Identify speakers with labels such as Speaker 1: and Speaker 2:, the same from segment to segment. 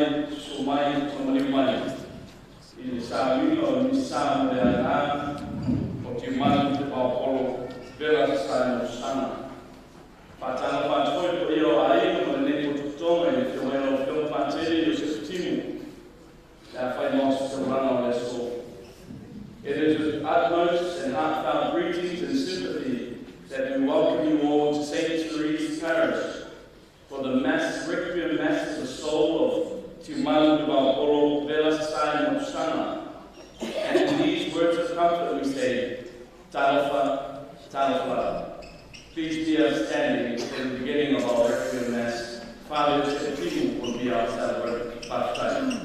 Speaker 1: mai, susu mai, ma maliu mai. I le sauiga o le Minisita mo le Ainaga o Tiumalu Tevaopolo Vela Sasae Mapusaga. Faatalofa atu foi i le paia o aiga ma lenei potopotoga i le afio mai o lau Afioga Patele Iosefa Timu, le afai mo se taulaga o le aso. It is with utmost and heartfelt greetings and sympathy that we welcome you all to St. Therese Parish for the Mass, Requiem Mass of the soul of Tiumalu Tevaopolo Vela Sasae Mapusaga. And in these words of comfort we say, Talofa, Talofa. Please be upstanding for the beginning of our Requiem Mass. Father Joseph Timu will be our celebrant. Baptized.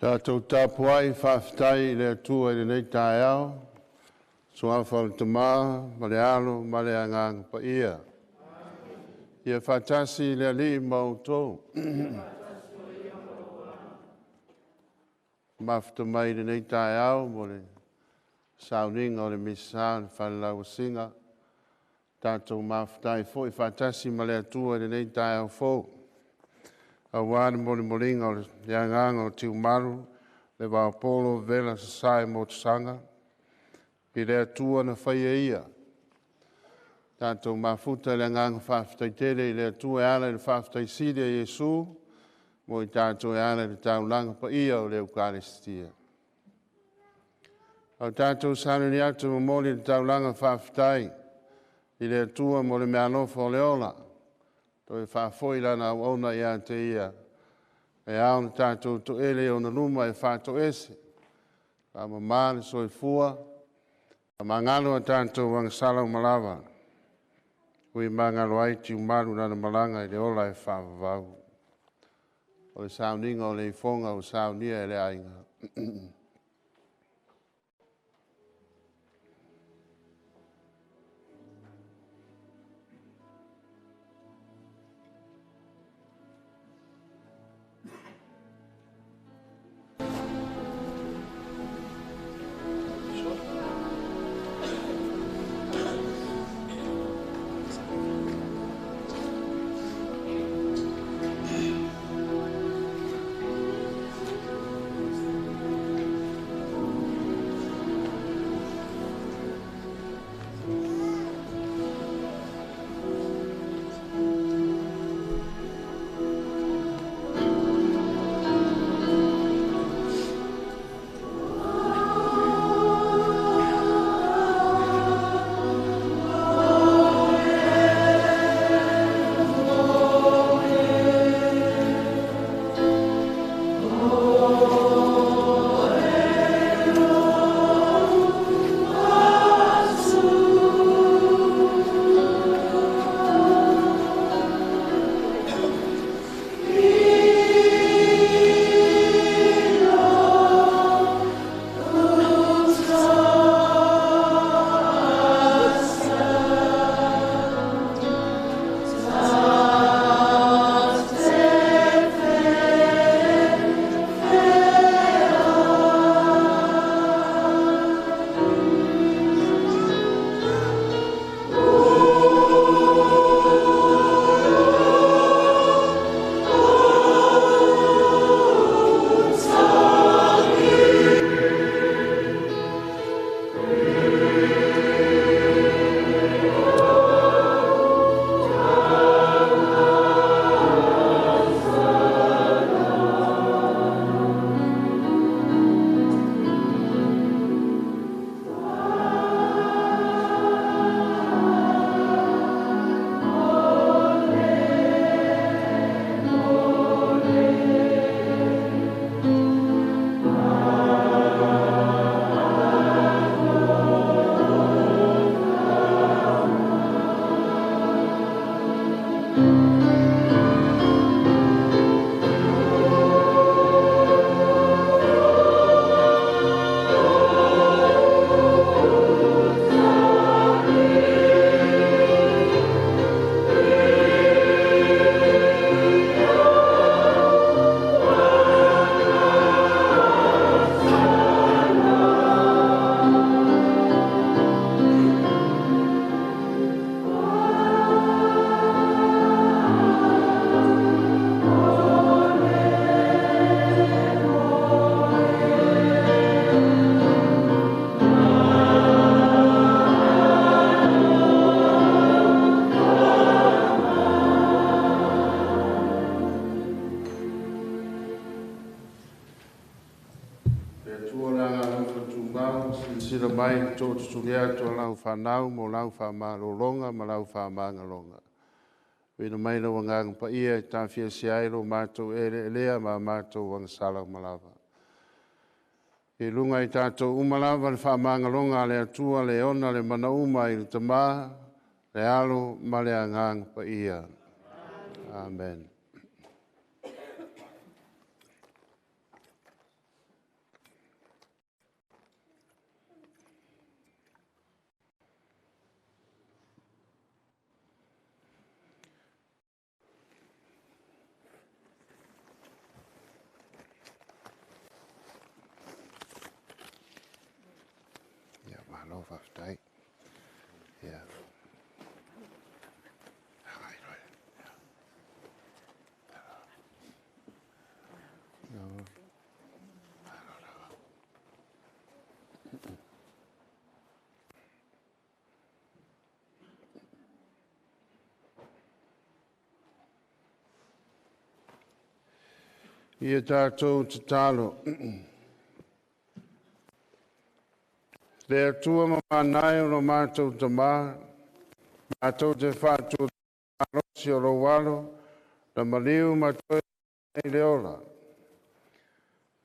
Speaker 2: Tatou tapuai faafetai i le Atua i lenei taeao. Suafa o le Tama ma le Alo ma le Agaga Paia. Ia faatasi le Alii ma outou. Mafuta mai lenei taeao mo le sauniga o le Misa o le Falelauasiga. Tatou mafuta ai foi faatasi ma le Atua i lenei taeao fou, aua le molimoliga o le agaga o Tiumalu, le Vaopolo, Vela Sasae Motusaga, i le Atua na faia ia. Tatou mafuta i le agaga faafetai tele i le Atua e ala i le faafetai sili a Iesu mo i tatou e ala i le taulaga paia o le Eukaristia. O tatou sauniuni atu momoli le taulaga faafetai i le Atua mo le meaalofa o le ola, toe faafoi lana auauna ia te ia, e ao na tatou toele i ona luma e faatoese, faamama le soifua, faamagalo a tatou agasala uma lava, ui magalo ai Tiumalu lana malaga i le ola e faavavau. O le sauniga o le ifoga ua saunia e le aiga. Mai tootutuli atu o lau whanau mo lau whamalolonga ma lau whamangaloga. Wina mai lau agaga paia e tafiasi ai lo matou eleelea ma matou agasala uma lava. I luga i tatou uma lava le faamagaloga a le Atua le ona le manauma i le Tama, le Alo ma le Agaga Paia. Amen. Ia. Ia tatou tatalo. Le Atua mamanae o lo matou Tamā, matou te faatuatualosi o lou alo, na maliu ma toe i le ola.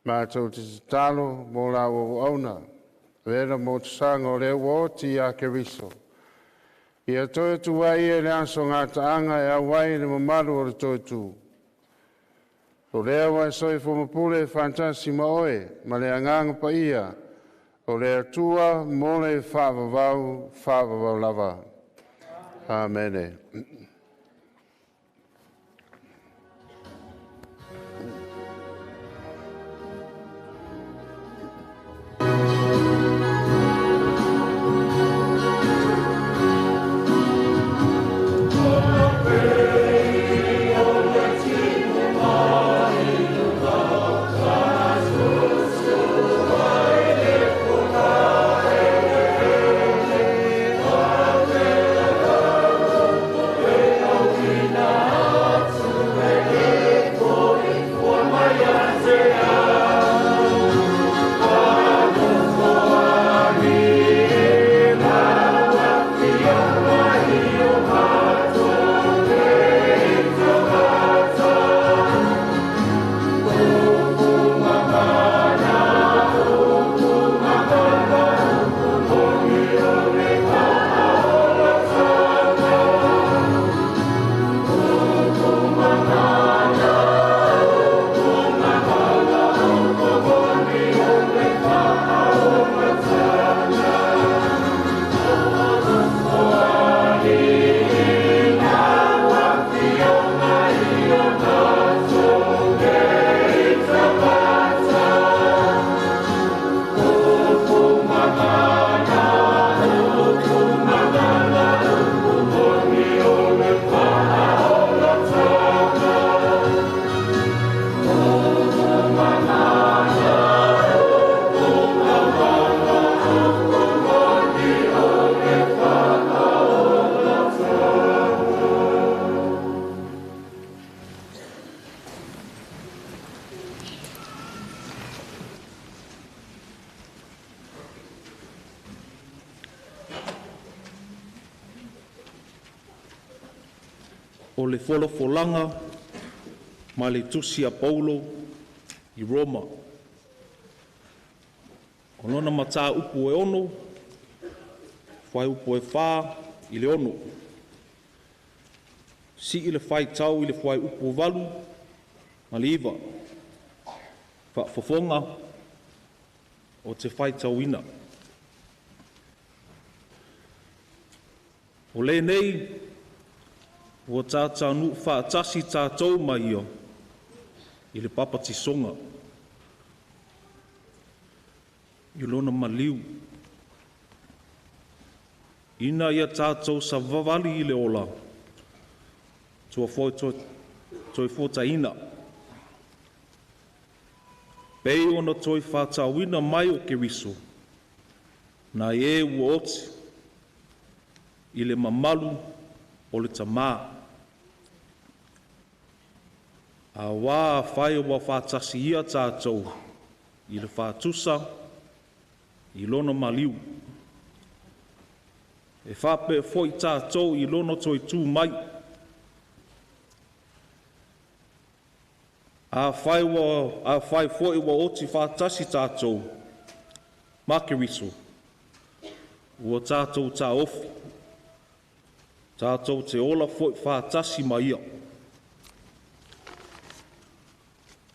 Speaker 2: Matou te tatalo mo la auauna, vena mo tasaga o le ua oti ia Keriso. Ia toe tuai e le aso gataaga e auai le mamalu o le toe tu. O lea ua e soifua mapule faatasi ma oe ma le agaga paia o le Atua mo le faavavau, faavavau lava. Amene.
Speaker 1: O le folafolaga ma le tusi a Paulo i Roma. O lona mataupu e 6, fuaiupu e 4 i le 6. Sii le faitau i le fuaiupu 8 ma le 9. Faafofoga o te faitauina. O lenei ua tātānu whaatasi tātou mai ia i le papatisonga. I lona maliu. Ina ia tātou sa vavali i le ola, tua foi toi fōtaina. Pei ona toi whātauina mai o Keriso, nā e ua oti i le mamalu o le tamā. A wā whai o whātasi ia tātou i le whātusa i lono maliu. E whāpe foi tātou i lono toi tū mai. A whai foi ua oti whātasi tātou ma Keriso. Ua tātou tā ofi. Tātou te ola foi whātasi mai ia.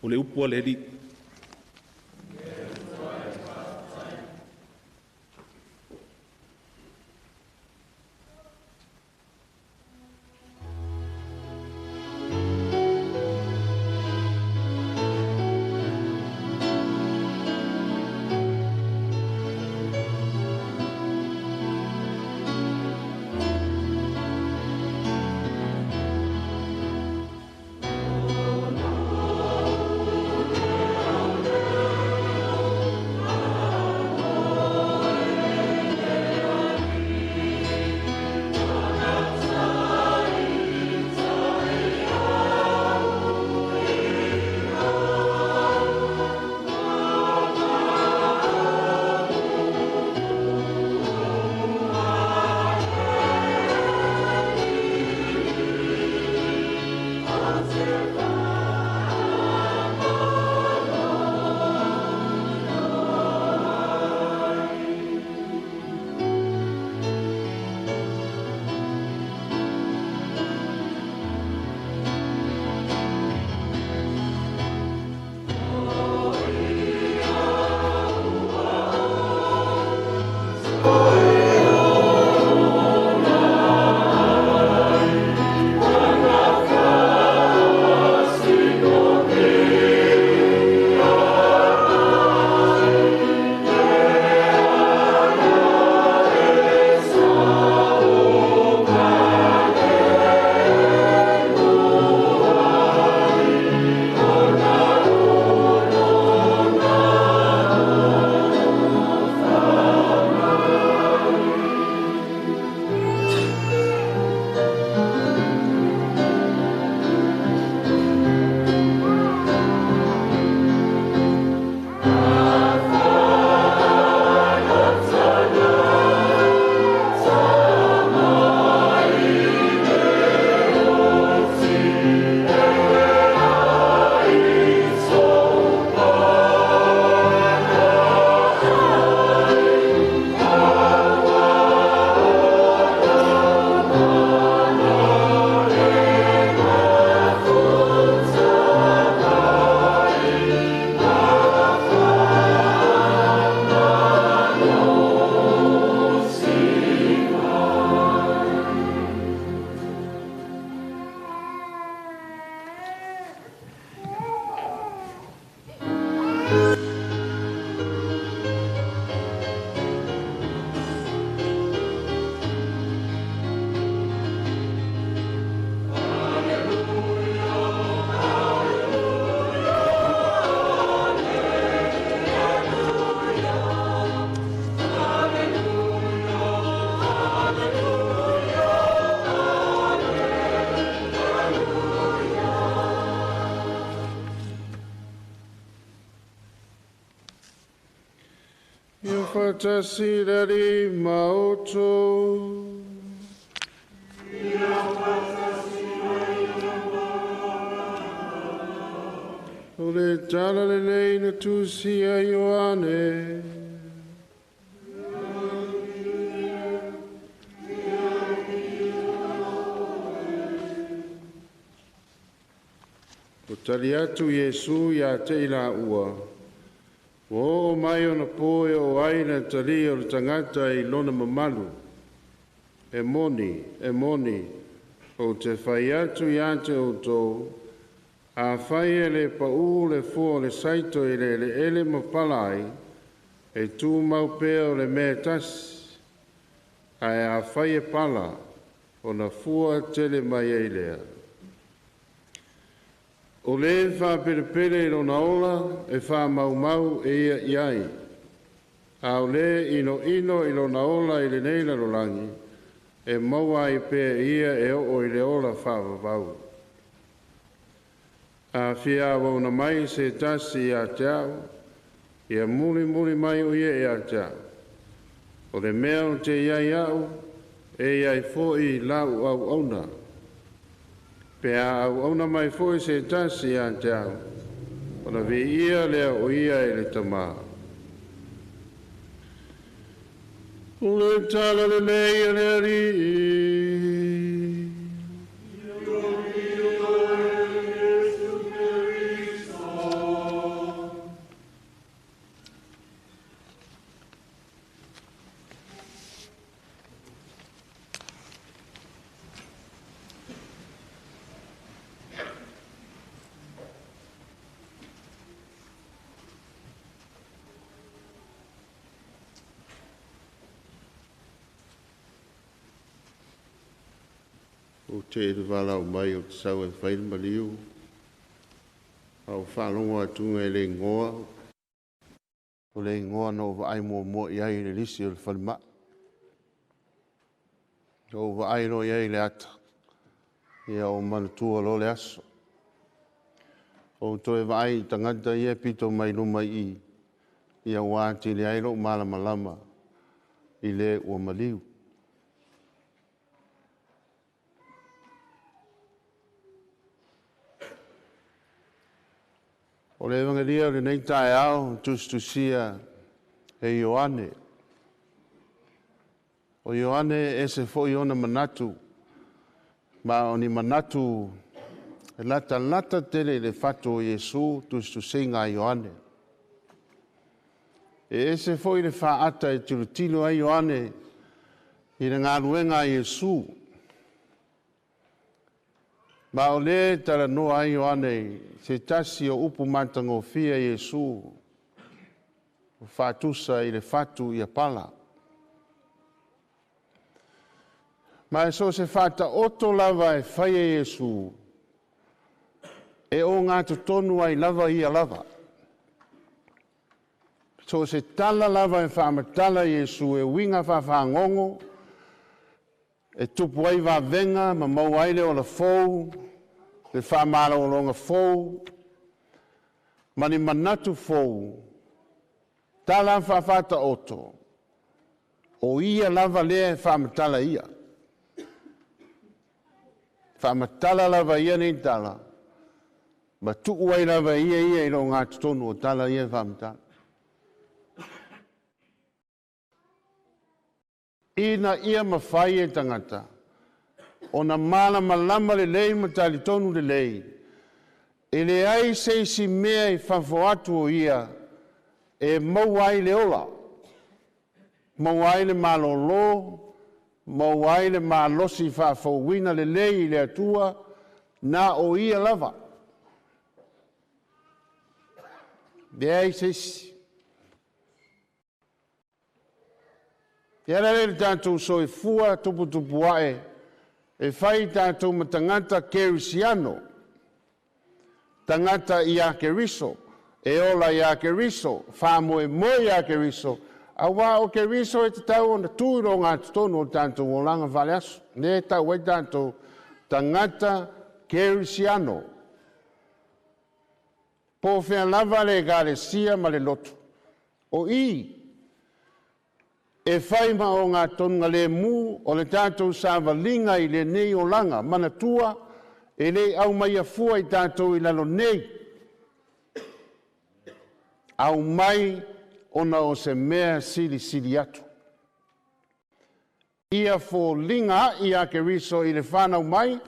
Speaker 1: O le upu a le ri.
Speaker 2: Faatasi le Alii ma outou. O le tala lelei na tusia Ioane. O tali atu Iesu ia te i la ua. Ua oo mai ona po e o ai le talia o le tagata i lona mamalu. E moni, e moni, ou te fai atu ia te outou, a fai e le pau le fua o le saito i le eleele ma pala ai, e tumau pea o le mea e tasi, ae a fai e pala, ona fua tele mai ai lea. O le faapelepele i lona ola e faamaumau e ia i ai, a o le inoino i lona ola i lenei lalolagi, e maua ai pea ia e oo i le ola faavavau. A fia auauna mai se tasi ia te au, ia mulimuli mai o ia ia te au. O le mea o te iai au, e iai foi lau auauna. Pe a auauna mai foi se tasi ia te au, ona viia lea o ia e le Tamā. O le tala lelei a le Alii. O te le valau mai o te sau e fai le maliu, au faalogo atuga e le igoa, o le igoa na ou vaai muamua i ai i le lisi o le falemai. Na ou vaai loa i ai i le ata, ia o manatua loa le aso. Ou toe vaai i tagata ia e pito mai luma i i, ia ua atili ai lou malamalama i le ua maliu. O le Evangelia o lenei taeao tusitusia e Ioane. O Ioane e ese foi ona manatu, ma o ni manatu e latalata tele i le fatu o Iesu tusitusiga a Ioane. E ese foi le faata e tilotilo ai Ioane i le galuega a Iesu. Ma o le talanoa ai Ioane se tasi o upu matagofie a Iesu o faatusa i le fatu ia pala. Ma e so se faataoto lava e fai e Iesu, e o gatotonu ai lava ia lava. So se tala lava e faamatala Iesu e uiga faafagogo, e tupu ai vavega ma maua ai le ola fou, le faamalologa fou, ma ni manatu fou, tala faafaataoto, o ia lava lea e faamatala ia. Faamatala lava ia nei tala, ma tuu ai lava ia ia i lo gatotonu o tala ia e faamatala. Ina ia mafai e tagata, ona malamalama lelei ma talitonu lelei, e leai se isi mea i fafo atu o ia e maua ai le ola, maua ai le malolo, maua ai le malosi faafouina lelei i le Atua, na o ia lava. Leai se isi. E ala lea i le tatou soifua tuputupuae e fai tatou ma tagata kerisiano, tagata ia Keriso, e ola ia Keriso, faamoemoe ia Keriso, auā o Keriso e tatau ona tu i lo gatotonu o tatou olaga faaleaso. Le tau ai tatou tagata kerisiano. Po o fea lava le ekalesia ma le lotu. O i, E fai ma ogatonugalemu o le tatou savaliga i lenei olaga, manatua e le i aumaia fua i tatou i lalo nei, aumai ona o se mea silisili atu. Ia foliga a'i ia Keriso i le fanau mai,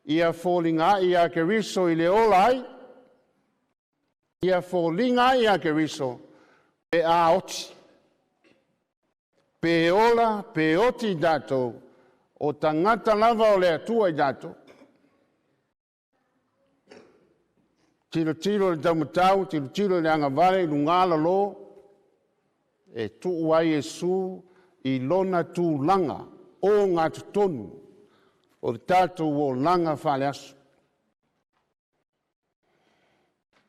Speaker 2: ia foliga a'i ia Keriso i le ola ai, ia foliga a'i ia Keriso pe a oti. Pe ola, pe oti i tatou, o tagata lava o le Atua i tatou. Tilotilo i le taumatau, tilotilo i le agavale i luga lalo, e tuu ai Iesu i lona tulaga ogatotonu o le tatou olaga faaleaso.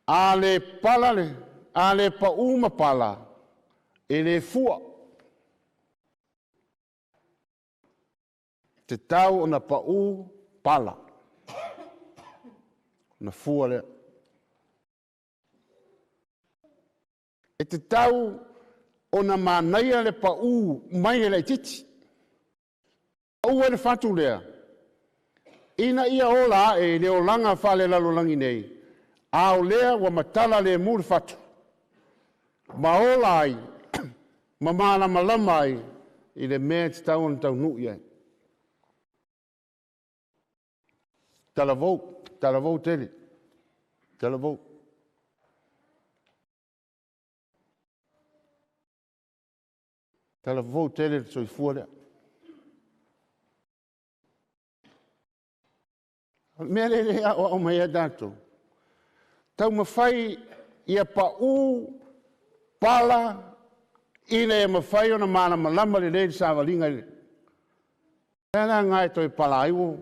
Speaker 2: A le pala le, a le pau ma pala, e le fua. Te tau ona pau pala, ona fua lea. E te tau ona manaia le pau mai le laititi. Pau ai le fatu lea, ina ia ola ae i le olaga faalelalolagi nei, a o lea ua matala lemu le fatu, ma ola ai, ma malamalama ai i le mea e tatau ona taunuu i ai. Talavou, talavou tele, talavou. Talavou tele le soifua lea. O le mea lea e le aoao mai ai tatou, taumafai ia pau pala ina ia mafai ona malamalama lelei le savaliga i le lea la na e toe pala ai ua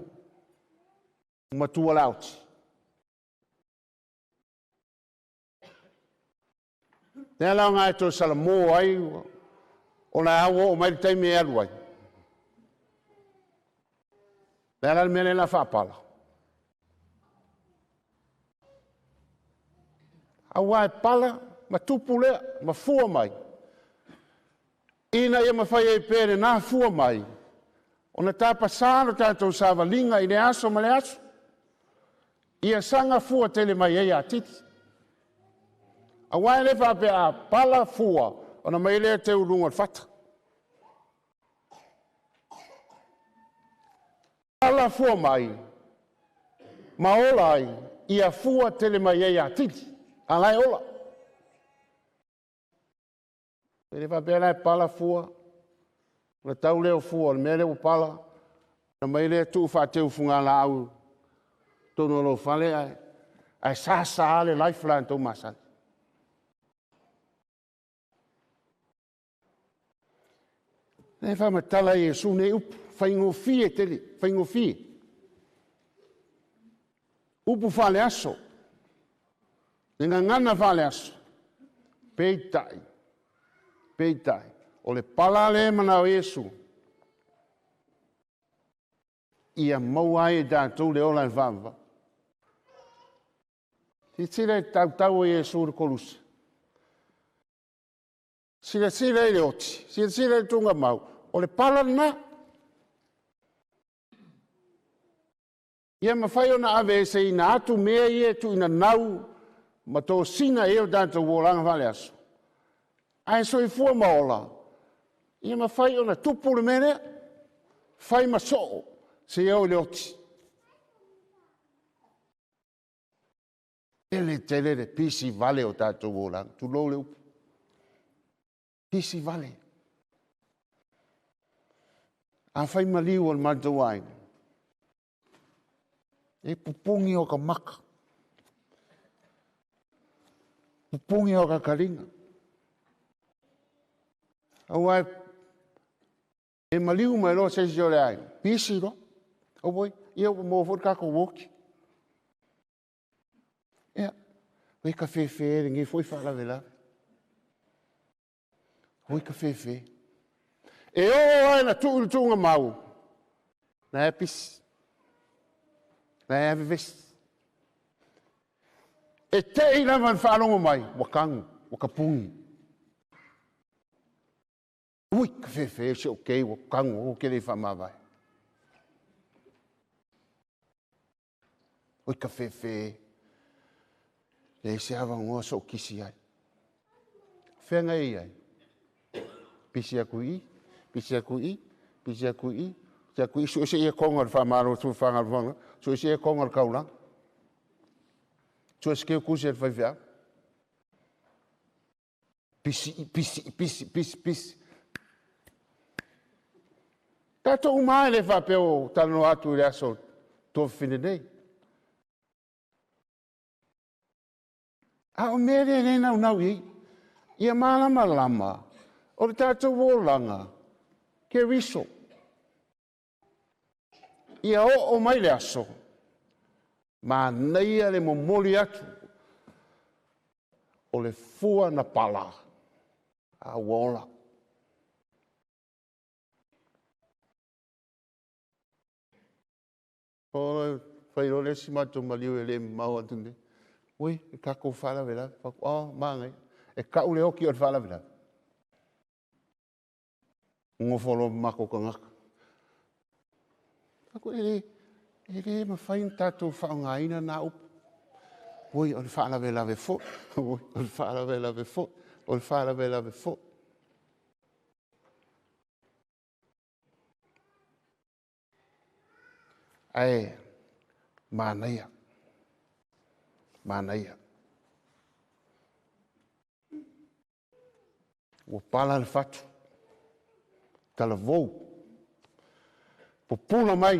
Speaker 2: matua laoti. Lea la na e toe salamo ai ona a ua oo mai le taimi e alu ai. Lea la le mea lea la faapala. Aua e pala ma tupu lea, ma fua mai. Ina ia mafai ai pea lena fua mai, ona tapasā lo tatou savaliga i le aso ma le aso. Ia saga fua tele mai ai atili. Aua e le faapea a pala fua, ona mai lea teu i luga o le fata. Pala fua mai, ma ola ai, ia fua tele mai ai atili. A la e ola. E le faapea la e pala fua, ona tau lea o fua o le mea lea ua pala, ona mai lea tuu faateu fugalaau totonu o lou fale ae sasa le life la tou masani. E faamatala e Iesu nei upu, faigofie tele, faigofie. Upu faaleaso, le gagana faaleaso, peitai, peitai, o le pala lea e manao Iesu, ia maua ai e tatou le ola e faavavau. Silasila i le tautau o Iesu i le koluse. Silasila i le oti, silasila i le tugamau, o le pala lena. Ia mafai ona ave eseina atu mea ia e tuuinanau ma tosina e o tatou olaga faaleaso. Ae soifua ma ola, ia mafai ona tupu le mea lea. Fai ma soo, seia oo i le oti. Tele tele le pisi vale o tatou olaga. Tulou le upu. Pisi vale. A fai maliu o le matou aiga, e pupugi o ka maka, pupugi o ka kaliga. Aua e maliu mai loa se isi o le aiga, pisi loa. Auoi, ia ua maua foi le tatou oti. Ia, oi ka fefe lenei foi faalavelave. Oi ka fefe. E oo ai na tuu i le tuuga mau, na e pisi, na e avevesi. E tei lava le faalogo mai, ua kagu, ua kapugi. Ui, ka fefe se o kei o kango o ke le whamawai. Ui, ka fefe. Le se awa ngoa so kisi ai. Whenga e ai. Pisi aku i, pisi aku i, pisi aku i, pisi aku i. So ese ia konga le whamaro tu whanga whanga. So ese ia konga le kaulanga. So ese keo kusi le whaiwhea. Pisi, pisi, pisi, pisi, pisi. Tātou mai le whapeo tano atu i le aso tō whine nei. A o mere le nau nau i, ia malama lama, o le tātou wōlanga, ke riso. Ia o o mai le aso, ma neia le momoli atu, o le fua na pala, a uola. O whairo le si mātou maliu e le mau atu nei. Ui, e kako whalavela. Oh, māngai. E kau le oki o le whalavela. Ngofolo mako ka ngaka. Ako e le ma whain tātou whaongaina nā upu. Ui, o le whalavela ve fo. Ui, o le whalavela ve fo. O le whalavela ve fo. Ae, mānaia. Mānaia. Ua pala le fatu. Talavou. Pupula mai.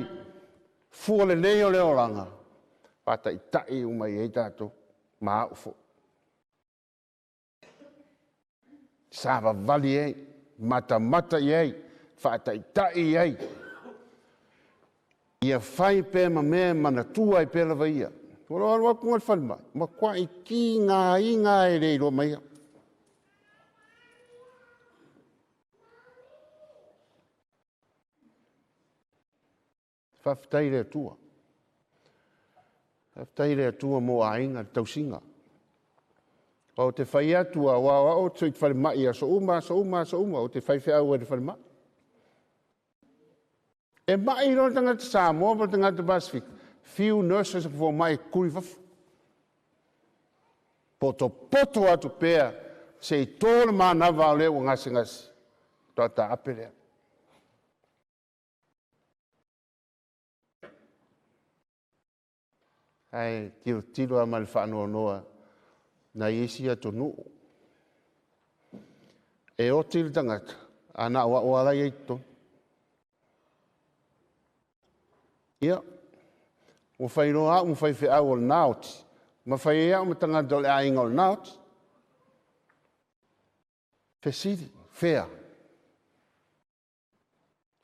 Speaker 2: Fua le lei o le oranga. Pātaitai umai ei tātou. Maau fo. Sa vavali ei. Mata mata i ei. Whaataitai i ei. Ia whai pē ma mea mana tua i pēla vai ia. Ua alu aku ngal whale mai. Ma kua i ki ngā i ngā e reiro mai ia. Whawhitai le atua. Whawhitai le atua mō āinga, le tausinga. O te whai atua, wā o tui te whare mai a so uma, so uma, so uma, o te whai whiau e te whare mai. E mai roa tangata Samoa pa tangata Pacific. Few nurses for mai kuri fafu. Poto poto atu pea se i tōna mānawa o leo ngasi ngasi. Toa tā ape lea. Ai, tiro tiro a mai whaanoa noa nā isi atu nuu. E oti le tangata, a nā wa o ala i tō. Ia, ua whairoa au, ma whai whiau o le naoti. Ma whai e au ma tangata o le ainga o le naoti. Fesiri, whea.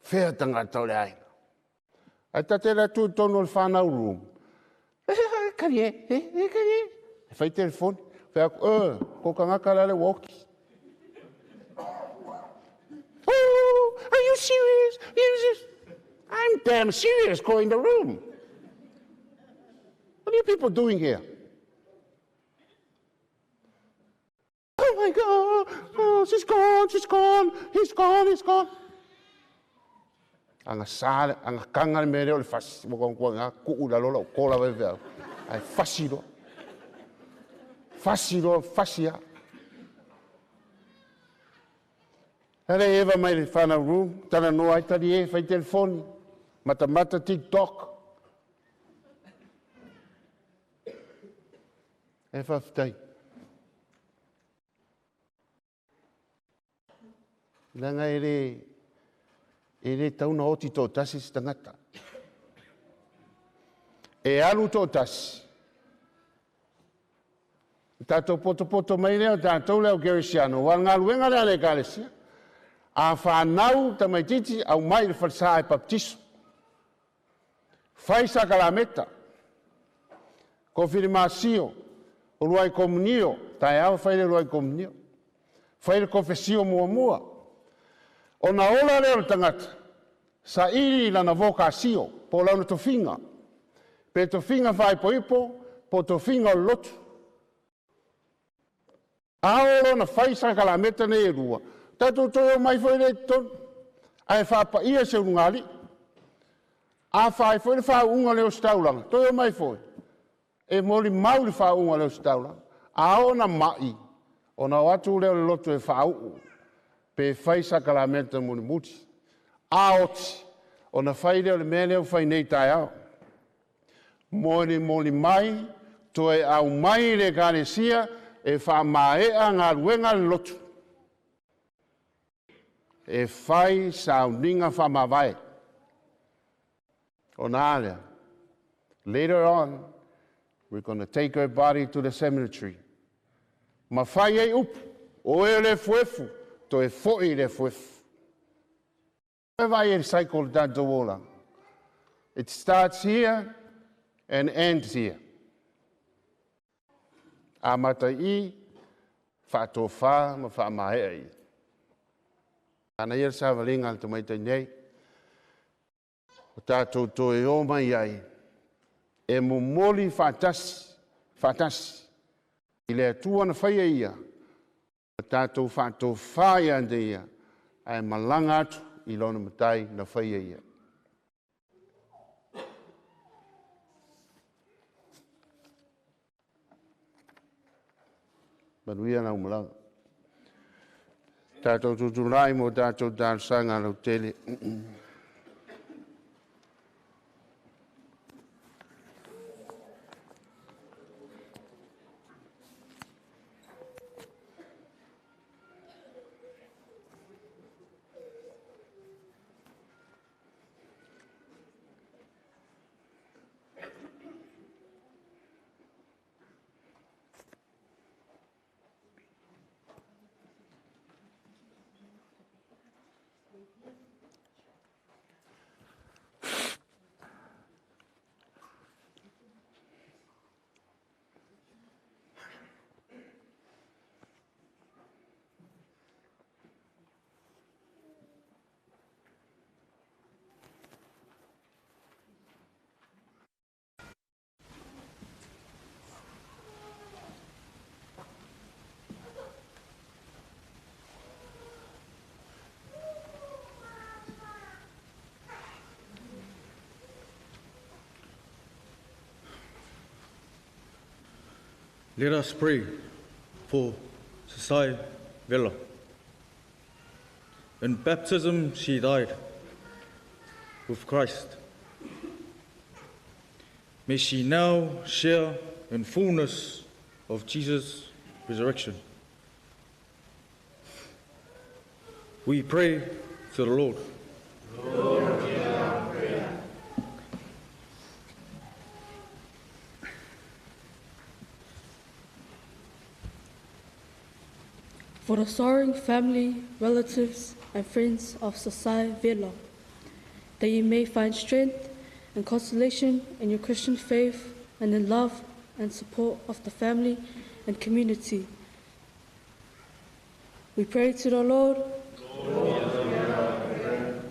Speaker 2: Whea tangata o le ainga. Ai tate la tū tonu o le whānau room. E, kari e, e, e, kari e. E whai telefoni. Whai aku, e, ko kangaka la le woki. Oh, are you serious? Are you serious? I'm damn serious, go in the room. What are you people doing here? Oh my God, oh, she's gone, she's gone, he's gone, he's gone. Anga sale, anga kanga le mere o le fasi, mo kong ngā kuu la lola o kola vai vea. Ai fasi lo. Fasi lo, fasi a. Hele Eva mai le whānau room, tana noa ai tari e, whai telefoni, mata mata TikTok. E whawhitai. Langa e le tauna oti tō tasi si tangata. E alu tō tasi. Tātou poto poto mai leo, tātou leo keresiano. Wa ngā luenga lea le kalesia. A whānau tamaititi au mai le whalsa e baptiso. Whai sakalameta. Konfirmasio. O luai komunio. Tai awa whai le luai komunio. Whai le konfesio mua mua. O na ola leo le tangata. Sa iri lana vokasio. Po launa tofinga. Pe tofinga whai po ipo. Po tofinga o lotu. A olo na whai sakalameta nei e rua. Tatou toe omai foi lea i totonu, ae faapaia se ulugalii. A fai foi le faauuga o le ositaulaga, toe omai foi, e molimau le faauuga o le ositaulaga. A oo ina mai, ona o atu lea o le lotu e faauu, pe fai sakalameta mulimuli. A oti, ona fai lea o le mea lea ua fai nei i taeao. Molimoli mai, toe aumai i le Ekalesia e faamaea galuega a le lotu, e fai sauniga faamavae. Ona a lea? Later on, we're going to take her body to the cemetery. Ma fai ai upu, o e o le efuefu, toe foi i le efuefu. E vaai e le cycle le tatou olaga. It starts here and ends here. Amata i i, faatofa ma faamaea i. Ana ia le savaliga a le tamaitai nei, o tatou toe o mai ai, e momoli faatasi, faatasi, i le Atua na faia ia, o tatou faatofa ia te ia, ae malaga atu i lona matai na faia ia. Manuia lau malaga. Tatou tutulai mo tatou talosaga lautele.
Speaker 3: Let us pray for Sasai Vella. In baptism she died with Christ. May she now share in fullness of Jesus' resurrection. We pray to the Lord.
Speaker 4: Lord, hear our prayer.
Speaker 5: For the sorrowing family, relatives, and friends of Sasai Vella, that you may find strength and consolation in your Christian faith and in love and support of the family and community. We pray to the Lord.
Speaker 4: Lord, hear our prayer.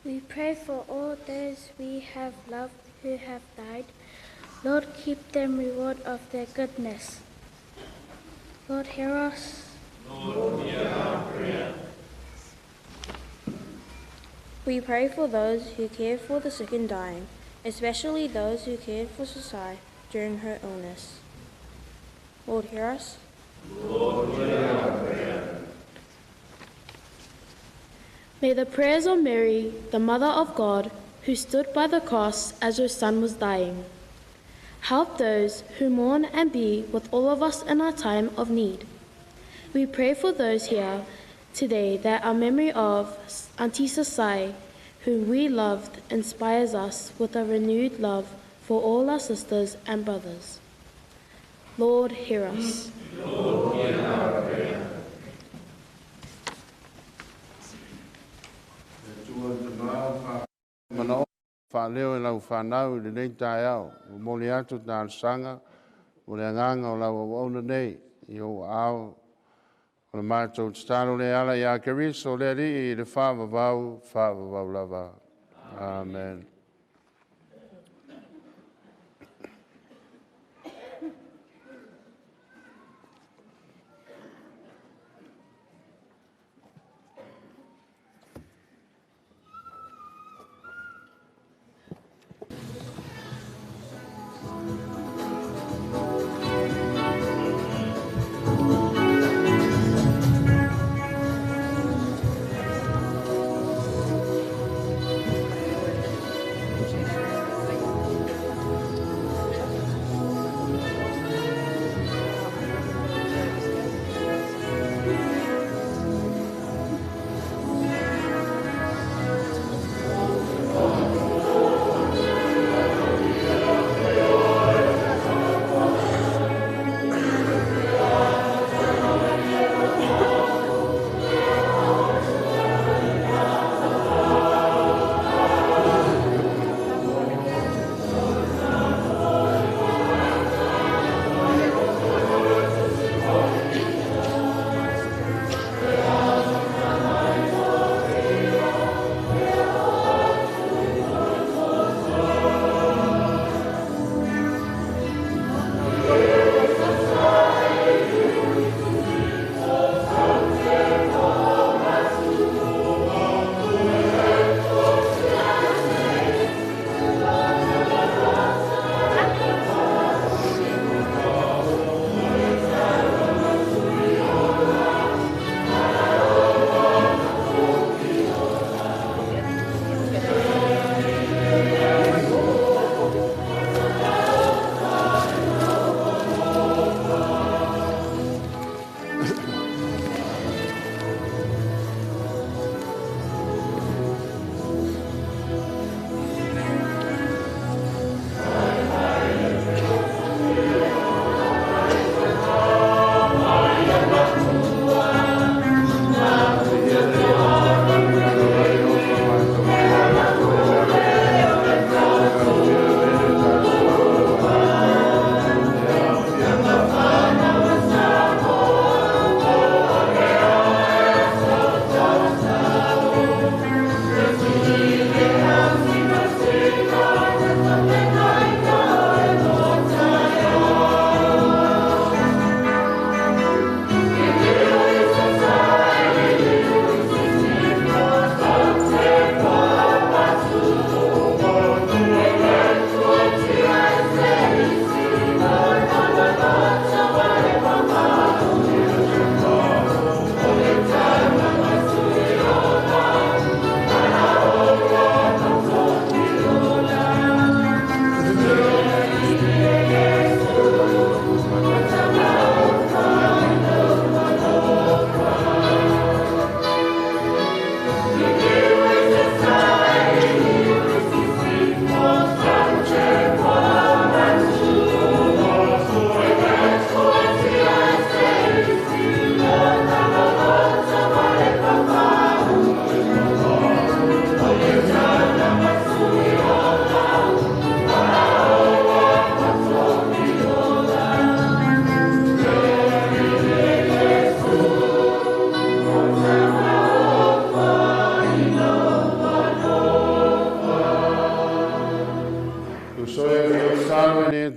Speaker 6: We pray for all those we have loved who have died. Lord, keep them reward of their goodness. Lord, hear us.
Speaker 4: Lord, hear our prayer.
Speaker 7: We pray for those who care for the sick and dying, especially those who cared for Sasai during her illness. Lord, hear us.
Speaker 4: Lord, hear our prayer.
Speaker 8: May the prayers of Mary, the Mother of God, who stood by the cross as her son was dying, help those who mourn and be with all of us in our time of need. We pray for those here today that our memory of Auntie Sasai, whom we loved, inspires us with a renewed love for all our sisters and brothers. Lord, hear us.
Speaker 4: Lord, hear our prayer.
Speaker 2: Faaleo e lau whanau i lenei taeao, o moli atu talosaga, o le agaga o lau auauna nei, i ou aao, o O le matou tatalo le ala ia Keriso le Alii i le faavavau, faavavau lava. Amen.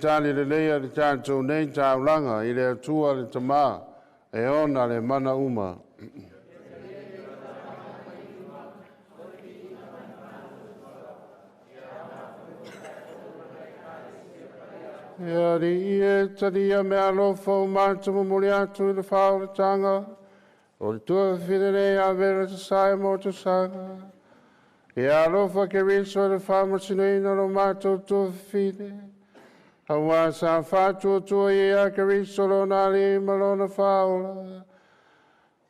Speaker 2: Tali le lea le tātou nei taulaga i le Atua le Tamā e ona le mana uma. E ari e taria me alofa o mātou mumuli atu i le whaoratanga, o le tua whirere a vera te sae mō te sanga. E alofa ke riso le whaamasinuina lo mātou tua whire. Aua sa whātua i a ke riso lo nā lima lo na whaola.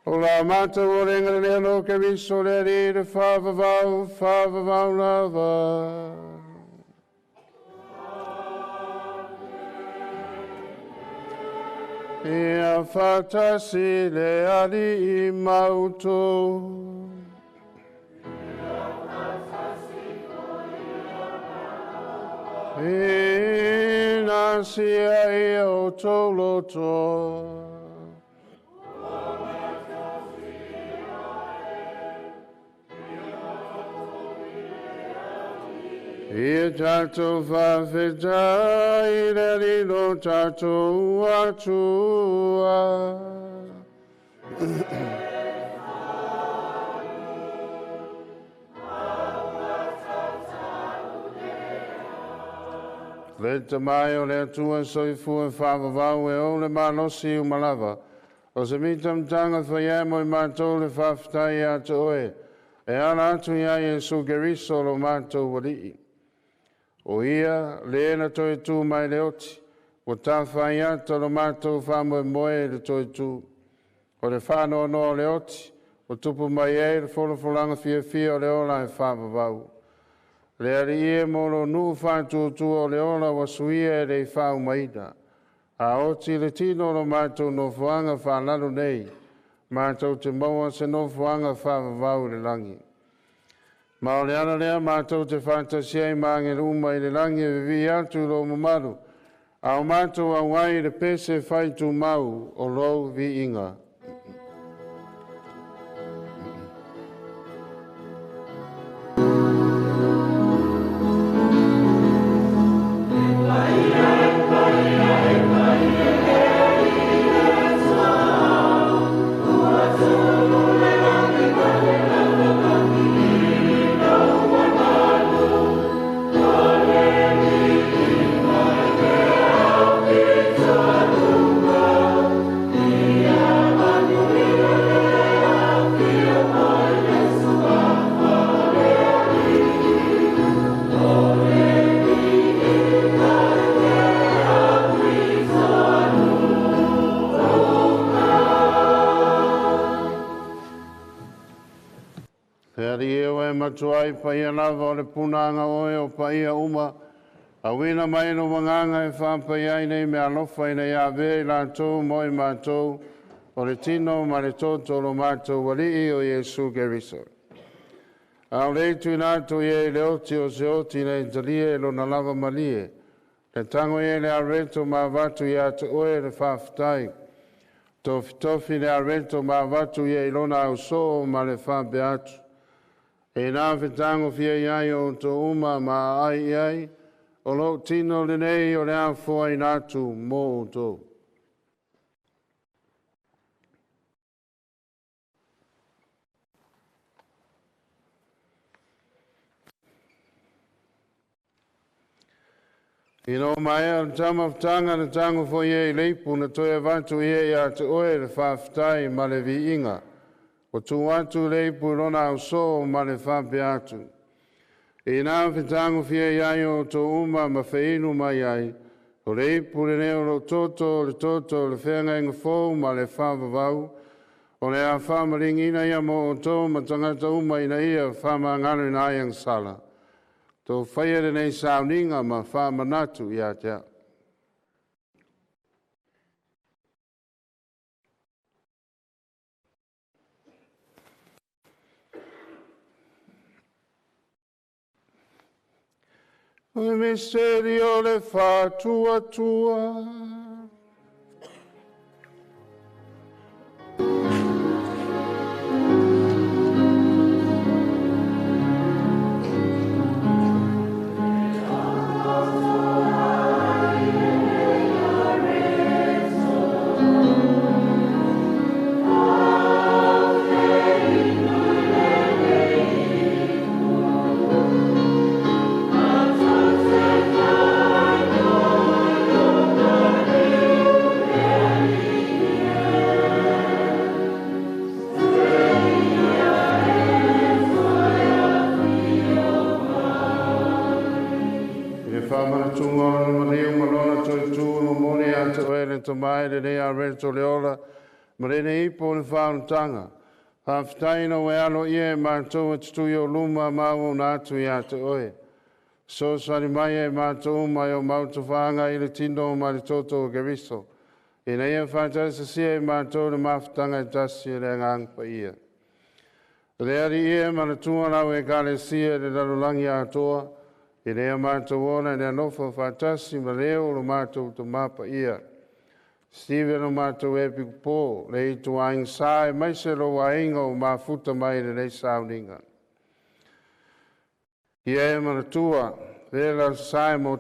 Speaker 2: O la mātou o renga le no ke riso le ri le whaavavau, whaavavau lava. Ia whatasi le ali i mautu. Ina sia i o tauloto. Ia tatou faafetai i le Alii lo tatou Atua. Le tamai o le Atua soifua whaavavau e o le malosi umalava. O se mita mtanga whaia mo i mātou le whaafetai ia te oe. E ala atu ia Iesu Keriso lo mātou walii. O ia le na toe tū mai le oti. O tā whaiata lo mātou whamoe moe le toe tū. O le whanoanoa o le oti. O tupu mai e le folafolanga fiafia o le ola e whaavavau. Le ari ie mo lo nuu whātūtua o le ola wa suia e le i maina. A oti le tino lo mātou nofoanga whālalu nei, mātou te maua se nofoanga whaavavau le langi. Ma o le ala lea mātou te whātasia i maangele uma i le langi e vivi atu lo mamalu, a o mātou au ai le pese whaitu mau o lou viinga. Matuai paia lava o le punanga oe o paia uma. Awina mai no wanganga e whampai ai nei me alofa ina ia vea i lātou mo i mātou o le tino ma le toto lo mātou walii o Iesu Keriso. Au le itu ina atu ia i le oti o se oti na italia e lona lava malie. Le tango ia le areto ma avatu ia te oe le whawhitai. Tofi tofi le areto ma avatu ia i lona au soo ma le whampe atu. E nā whitango fia iai o tō uma ma ai ai, o lo tino le nei o le afoa i nātu mō o tō. I no mai a tama whtanga na tango fo ia i leipu na toe avatu ia ia te oe le whawhitai ma le viinga. O tū atu leipu rona au sō ma le whampe atu. I nā whitango fia iai o tō uma ma whainu mai ai, o leipu le neo lo toto, le toto, le whenga inga fō ma le whawawau, o le a whamaringina ia mo o tō ma tangata uma ina ia whamangalo ina ai sala. Tō whaia le nei sauninga ma whamanatu ia te au. O le misterio le whātua tua. Mai le nei areto le ola, ma le nei ipo le whaunutanga. Whawhitaina o e alo ia e mātou e tutui o luma mau o nātu ia te oe. So sari mai e mātou mai o mautu whaanga i le tino ma le toto o Keriso. Ina ia whaatasa sia e mātou le mawhitanga e tasi e le ngang pa ia. Le ari ia ma le tualau e kalesia le lalulangi atoa, i lea mātou ona le alofa whaatasi ma leo lo mātou te mapa ia. Steven o mātou e pikupo, le i tuaing sa e mai se lo wainga o mafuta mai le lei sauninga. Ia e manatua, Vela Sae mo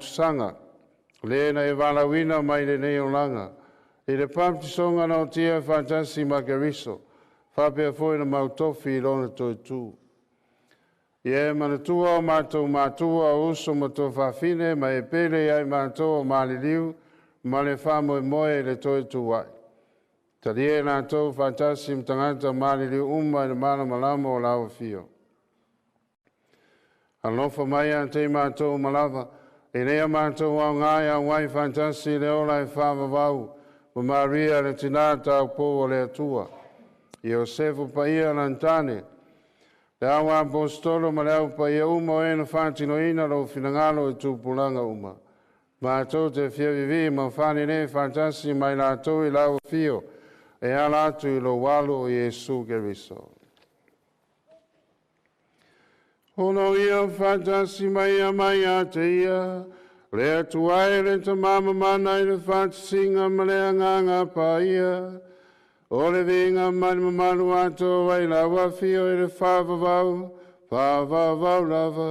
Speaker 2: le na e valauina mai lenei olaga i le papatisoga na otia faatasi ma Keriso, faapea foi na mautofi i lona toetū. Ia e manatua o matou matua o uso ma tofafine ma e pele iai matou o maliliu ma le faamoemoe i le toetū ai. Talia e latou faatasi ma tagata maliliu uma i le malamalama o lau afio. Alofa mai ia te i matou uma lava, e lea matou aoga e auai faatasi i le ola e faavavau, ma Maria le tinā taupou o le Atua. Iosefu paia lantane, le au apostolo ma le au paia uma o e na faatinoina lou finagalo i tupulaga uma. Matou te fia vivii ma faalelei faatasi mai latou i lau afio, e ala atu i lou alo o Iesu Keriso. Ono ia faatasi mai ia mai ia te ia, le Atua e le Tamamamana i le faatasiga ma le Agaga Paia, o le viiga ma le mamalu atoa ai lau afio i le faavavau, faavavau lava.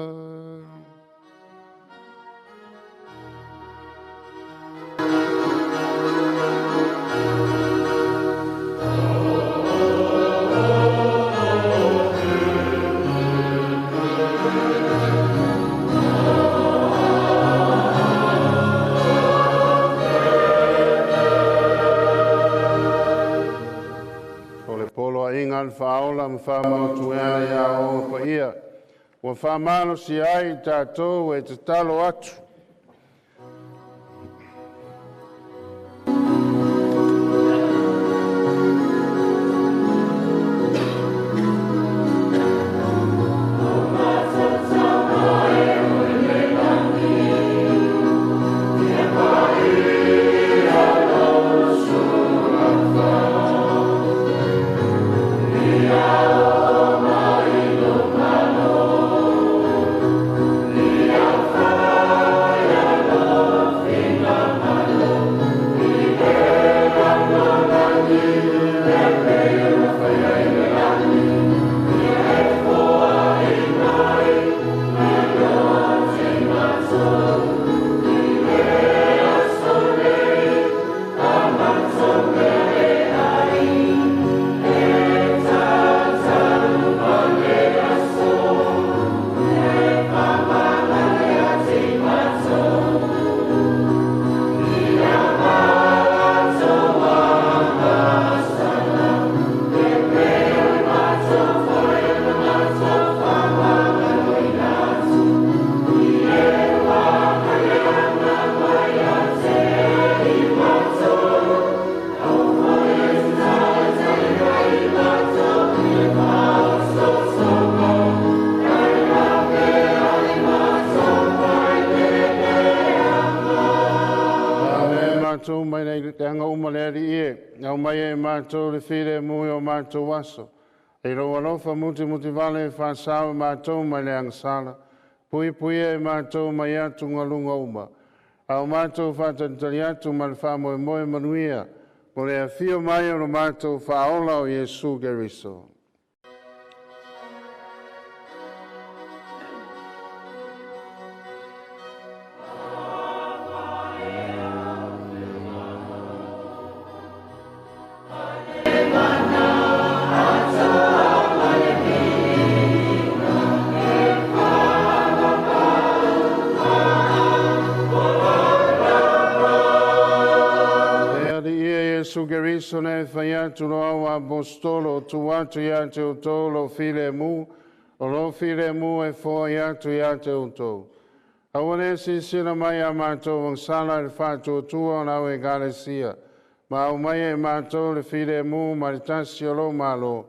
Speaker 2: Poloaiga le faaola ma faamautuea ia o paia ua faamalosi ai tatou e tatalo atu. Matou le filemu i o matou aso, e lou alofa mutimutivale e faasao e matou mai le agasala, puipuia e matou mai atugaluga uma, a o matou faatalitali atu ma le faamoemoe manuia, mo le afio mai o lo matou faaola o Iesu Keriso. Keriso ne whai atu lo au apostolo tu atu ia te outou lo filemu, o lo filemu e foai atu ia te outou. Aua le silasila mai a matou agasala i le faatuatua o lau ekalesia, ma aumai e matou le filemu ma le tasi o lou malo,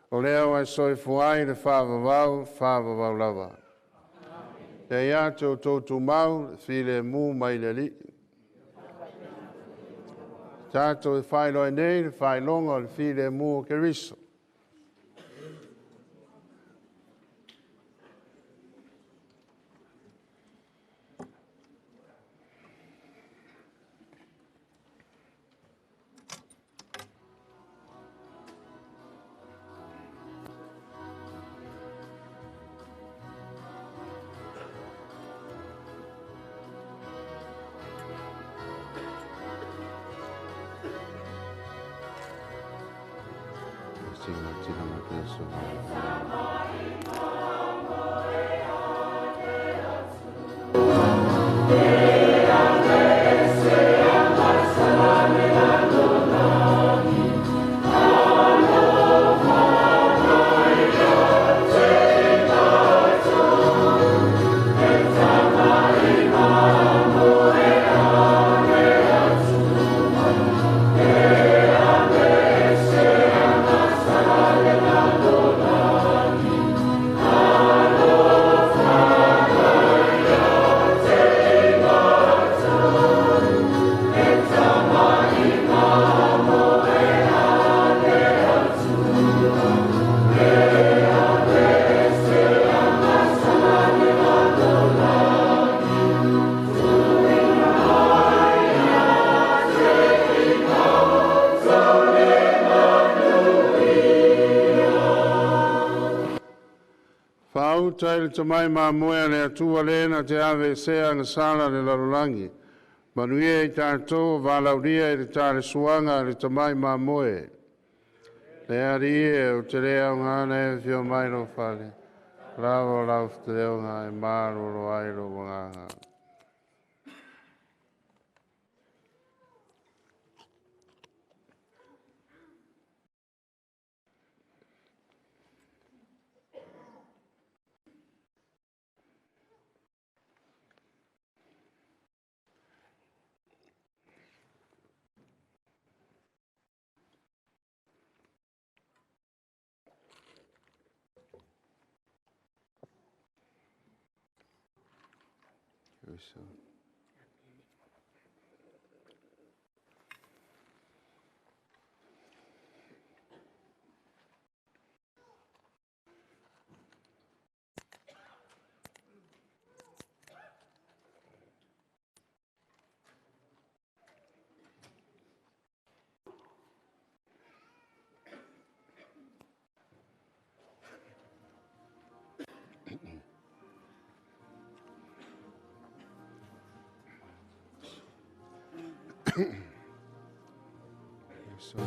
Speaker 2: o lea ua e soifua ai le faavavau, faavavau lava. Ia ia te outou tumau le filemu mai le Alii. Tātou e whailoa nei le whailonga o le filemu o Keriso. lausiga tina ma te aso. Fauta i le tamai mamoe a le Atua le na te ave sea na sala le lalolagi. Manuia i tātou valaulia i le tale suaga a le tamai mamoe. Le ari e o te lea o ngana e whio mai lo fale. Lava o lau te leo ngā e māro lo ai lo wanganga. So. So.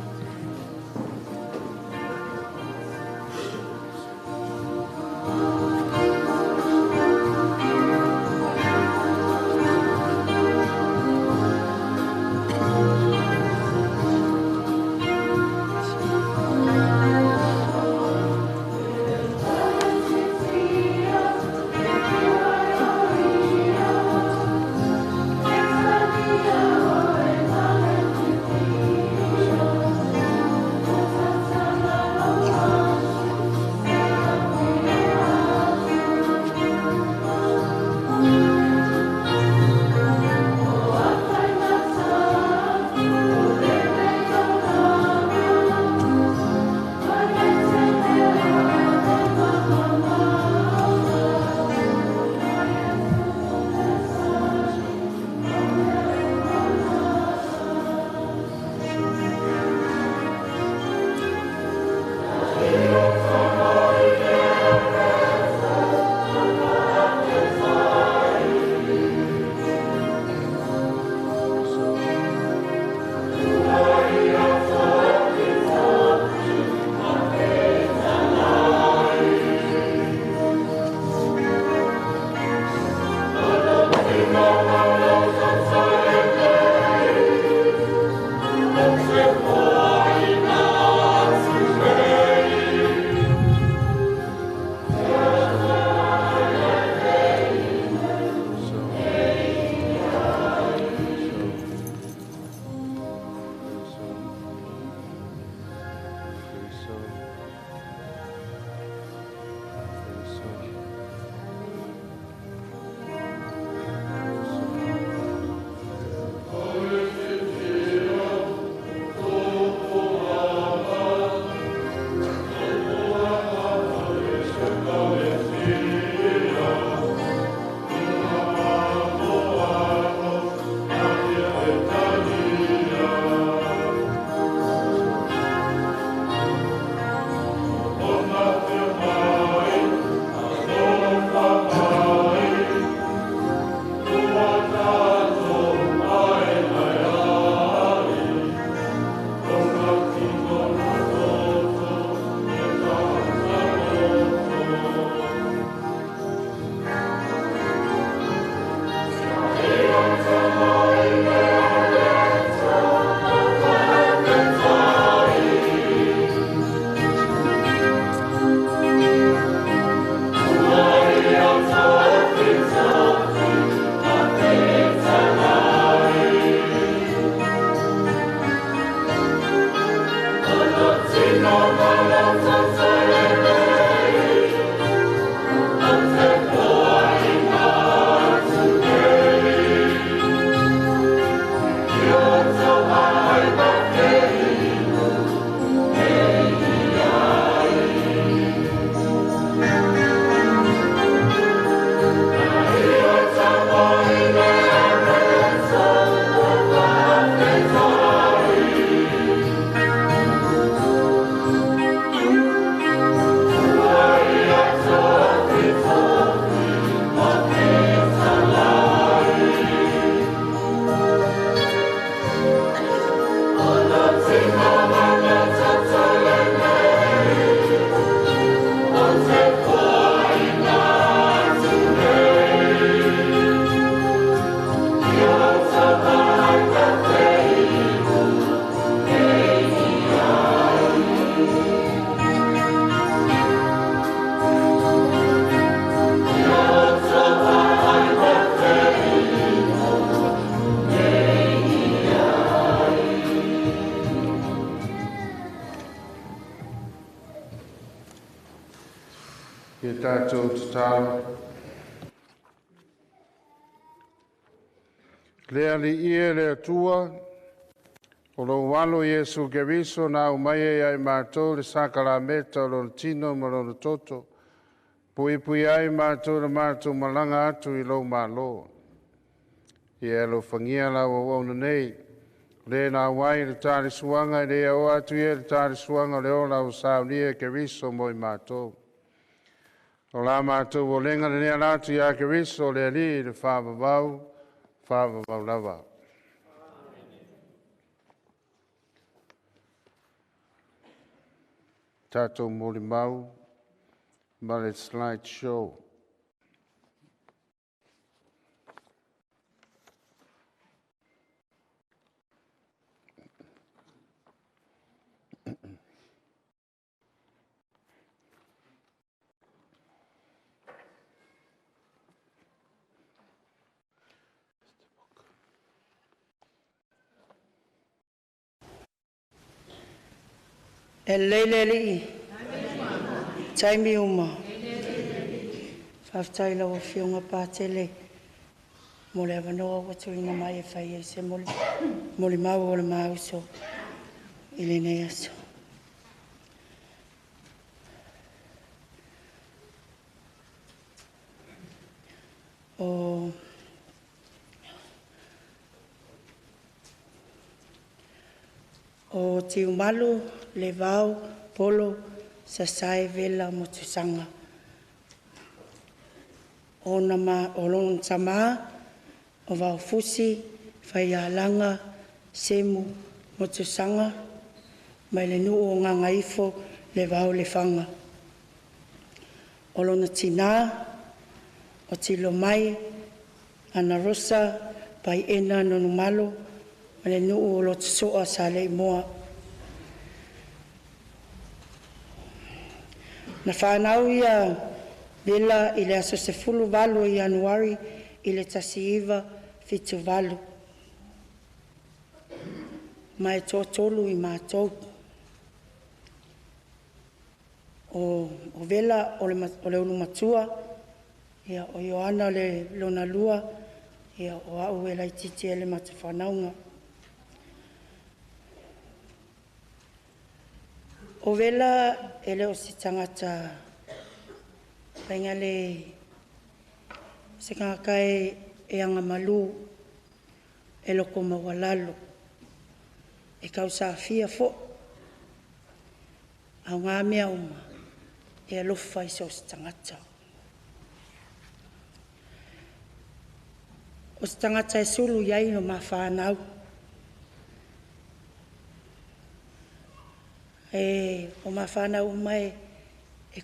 Speaker 2: Ia tatou tatalo. Le Alii e le Atua, o lou alo Iesu Keriso na aumai ai ia i matou le sakalameta o lona tino ma lona toto, puipui ai matou le matou malaga atu i lou Malo. Ia alofagia lau auauna nei, le na auai le talisuaga e le oo atu ia le talisuaga o le ola ua saunia e Keriso mo i matou. O la matou olega lenei ala atu ia Keriso le Alii le faavavau, faavavau lava. Tatou molimau ma le slide show.
Speaker 9: E lelei le Alii, taimi uma. Faafetai i lau Afioga Patele mo le avanoa ua tuuina mai e fai ai se molimau o le mauso i lenei aso. O Tiumalu le Vao Polo Sasae Vela Motusaga. O lona tama o Vaofusi Faialaga Semu Motusaga mai le nuu o Gagaifo le Vao Lefaga. O lona tina o Tilomai Anarosa Paiena Nonumalo ma le nuu o Lotosoa Saleimoa. Na fanau ia Vela i le aso 18 o Ianuari i le 1978, ma e toatolu i matou. O Vela o le ulumatua, ia o Ioana le lona lua, ia o au e laitiiti ai le matou fanauga. O Vela e le o se tagata faigale, se tagata e agamalu, e loko maualalo, e tausafia foi, a o ngā mea uma, e alofa i so o se tagata. O se tagata e sulu iai no mafanau. E o mafanau uma e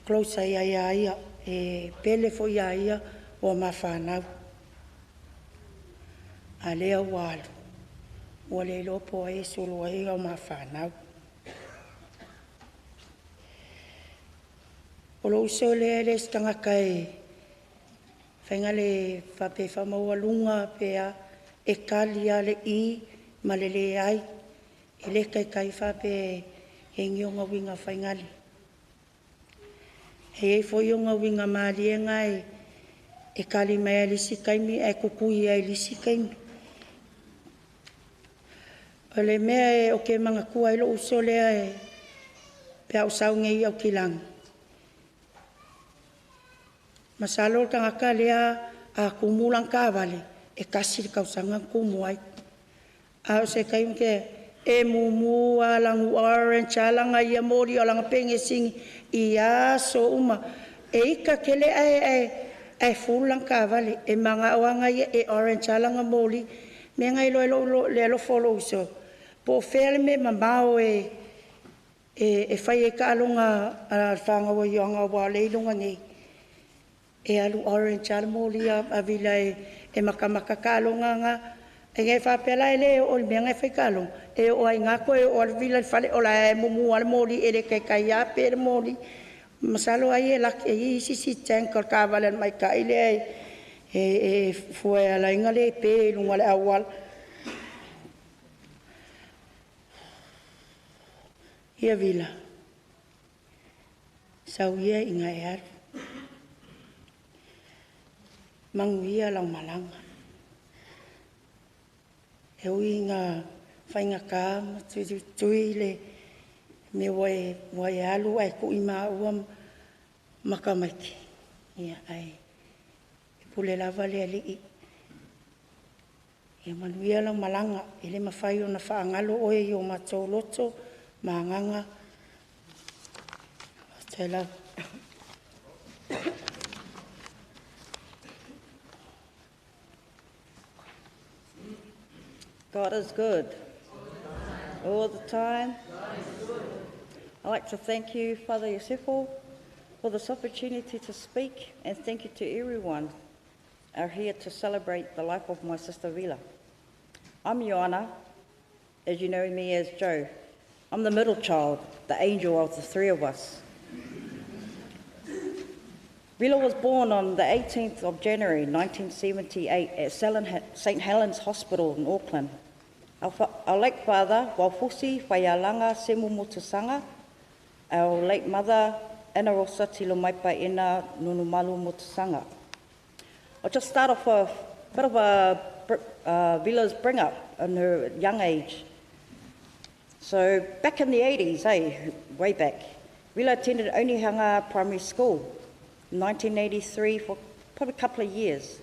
Speaker 9: close ai ia ia, e pele foi ia ia o mafanau. A lea ua alu, ua le iloa po o ai e sulu ai o mafanau. O lou uso lea e le o se tagata e faigale faapea e faamaualuga pe a, e tali lava le i ma le leai. E le taitai faapea e i ai ni ona uiga faigale. E iai foi ona uiga maliega e e kali mai ai le isi taimi ae kukui ai i le isi taimi. O le mea e o ke manatua ai lo'u uso lea e pe a ou sau nei i Aukilani, masalo o le tagata lea a tumu lana taavale, e tasi le tausaga na tumu ai. A o se taimi ke e mumu lava lanu orange a lana ia moli o lana pegesini i aso uma. E ita tele ae full lana taavale. E manao lava ia e orange a lana moli. Mea na iloa ai le alofa o lou uso, po o fea le mea mamao e fai ai taaloga a le fanau a Ioana aua o lea e iloga nei e alu orange lava le moli a Vila e matamata taaloga na. E faapea la e le oo i le mea na e fai taaloga, e oo lava i ina toe oo atu Vila i le fale o la e mumu lava le moli e le taitai lava pe le moli. Masalo ai e laki e i ai se isi tank o le taavale a le maita'i lea e fua e ala ai ona le pe i luga o le auala. Ia Vila, sau ia ina e alu. Manuia lau malaga. E ui ina faigata ma tuitui le mea ua e alu ae tuu i maua ma tamaiti, ia ae pule lava le Alii. Ia manuia lau malaga, e le mafai ona faagalo oe i o matou loto ma agaga. Faafetai lava.
Speaker 10: God is good. All the time. I'd like to thank you, Father Iosefo, for this opportunity to speak, and thank you to everyone are here to celebrate the life of my sister Vila. I'm Ioana, as you know me as Joe. I'm the middle child, the angel of the three of us. Vila was born on the 18th of January 1978 at St Helens Hospital in Auckland. Our late father, Waufusi Whaialanga Semu Motusaga, our late mother, Anarosa Tilomaipa Ena Nunumalu Motusaga. I'll just start off a bit of a Vila's bring up in her young age. So back in the 80s, way back, Vila attended Onehunga Primary School in 1983 for probably a couple of years.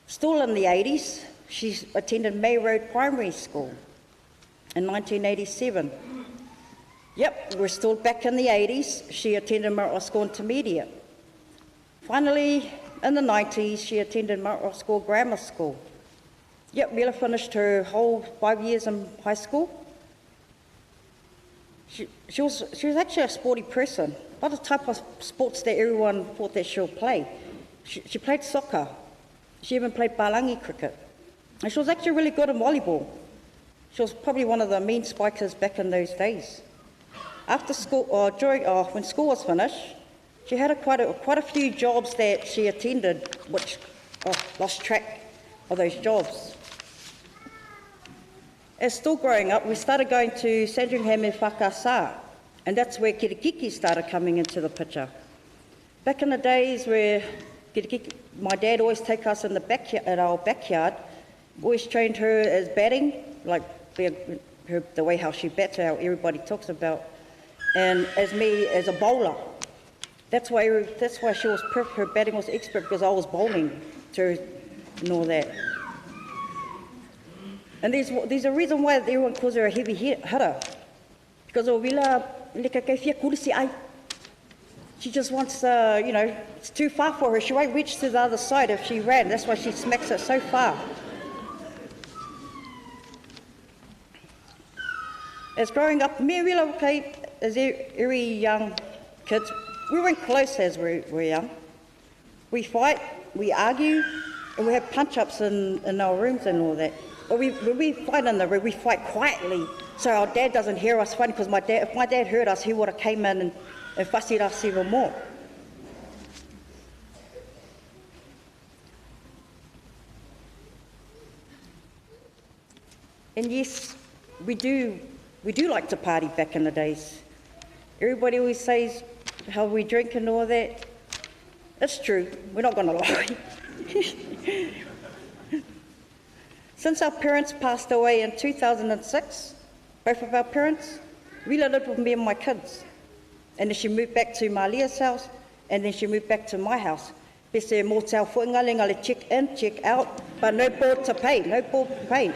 Speaker 10: Still in the 80s, she attended May Road Primary School in 1987. Yep, we're still back in the 80s. She attended Mount Roskill Intermediate. Finally, in the 90s, she attended Mount Roskill Grammar School. Yep, Vila finished her whole 5 years in high school. She was actually a sporty person, not the type of sports that everyone thought that she'll play. She played soccer. She even played balangi cricket. And she was actually really good in volleyball. She was probably one of the mean spikers back in those days. After school, or during, or when school was finished, she had quite a few jobs that she attended, which lost track of those jobs. As still growing up, we started going to Sandringham and Whakasa, and that's where kirikiki started coming into the picture. Back in the days where kirikiki, my dad always take us in the backyard, at our backyard, always trained her as batting, like the way how she bats, how everybody talks about, and as me as a bowler. That's why she was perfect. Her batting was expert because I was bowling to her and all that. And there's a reason why everyone calls her a heavy hitter, because o Vila leka kei whia kurisi ai. She just wants, it's too far for her. She won't reach to the other side if she ran. That's why she smacks it so far. As growing up, me and Vila, okay, as every young kids, we weren't close as we were young. We fight, we argue, and we have punch-ups in our rooms and all that. But when we fight in the room, we fight quietly, so our dad doesn't hear us fighting, because if my dad heard us, he would have came in and fussied us even more. And yes, we do like to party back in the days. Everybody always says, how we drink and all that. It's true, we're not going to lie. Since our parents passed away in 2006, both of our parents, Rila lived with me and my kids. And then she moved back to Malia's house, and then she moved back to my house. Pese mo tau le check in, check out, but no board to pay, no board to pay.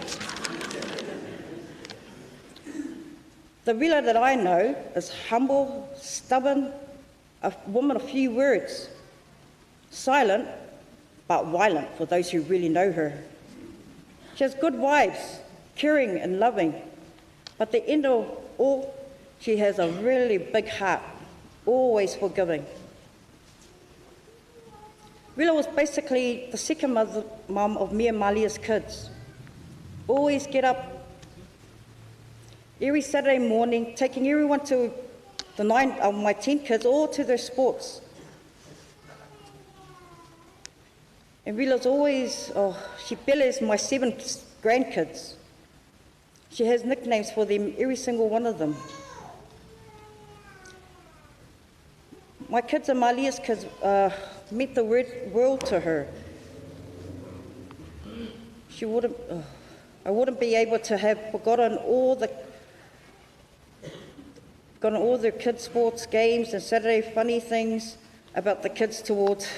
Speaker 10: The Rila that I know is humble, stubborn, a woman of few words, silent, but violent for those who really know her. She has good wives, caring and loving, but the end of all, she has a really big heart, always forgiving. Rila was basically the second mum of me and Malia's kids. Always get up every Saturday morning, taking everyone to the nine of my 10 kids, all to their sports. And Rila's always, she bellies my 7 grandkids. She has nicknames for them, every single one of them. My kids and Malia's kids meant the world to her. She wouldn't, I wouldn't be able to have forgotten all the kids' sports games and Saturday funny things about the kids towards.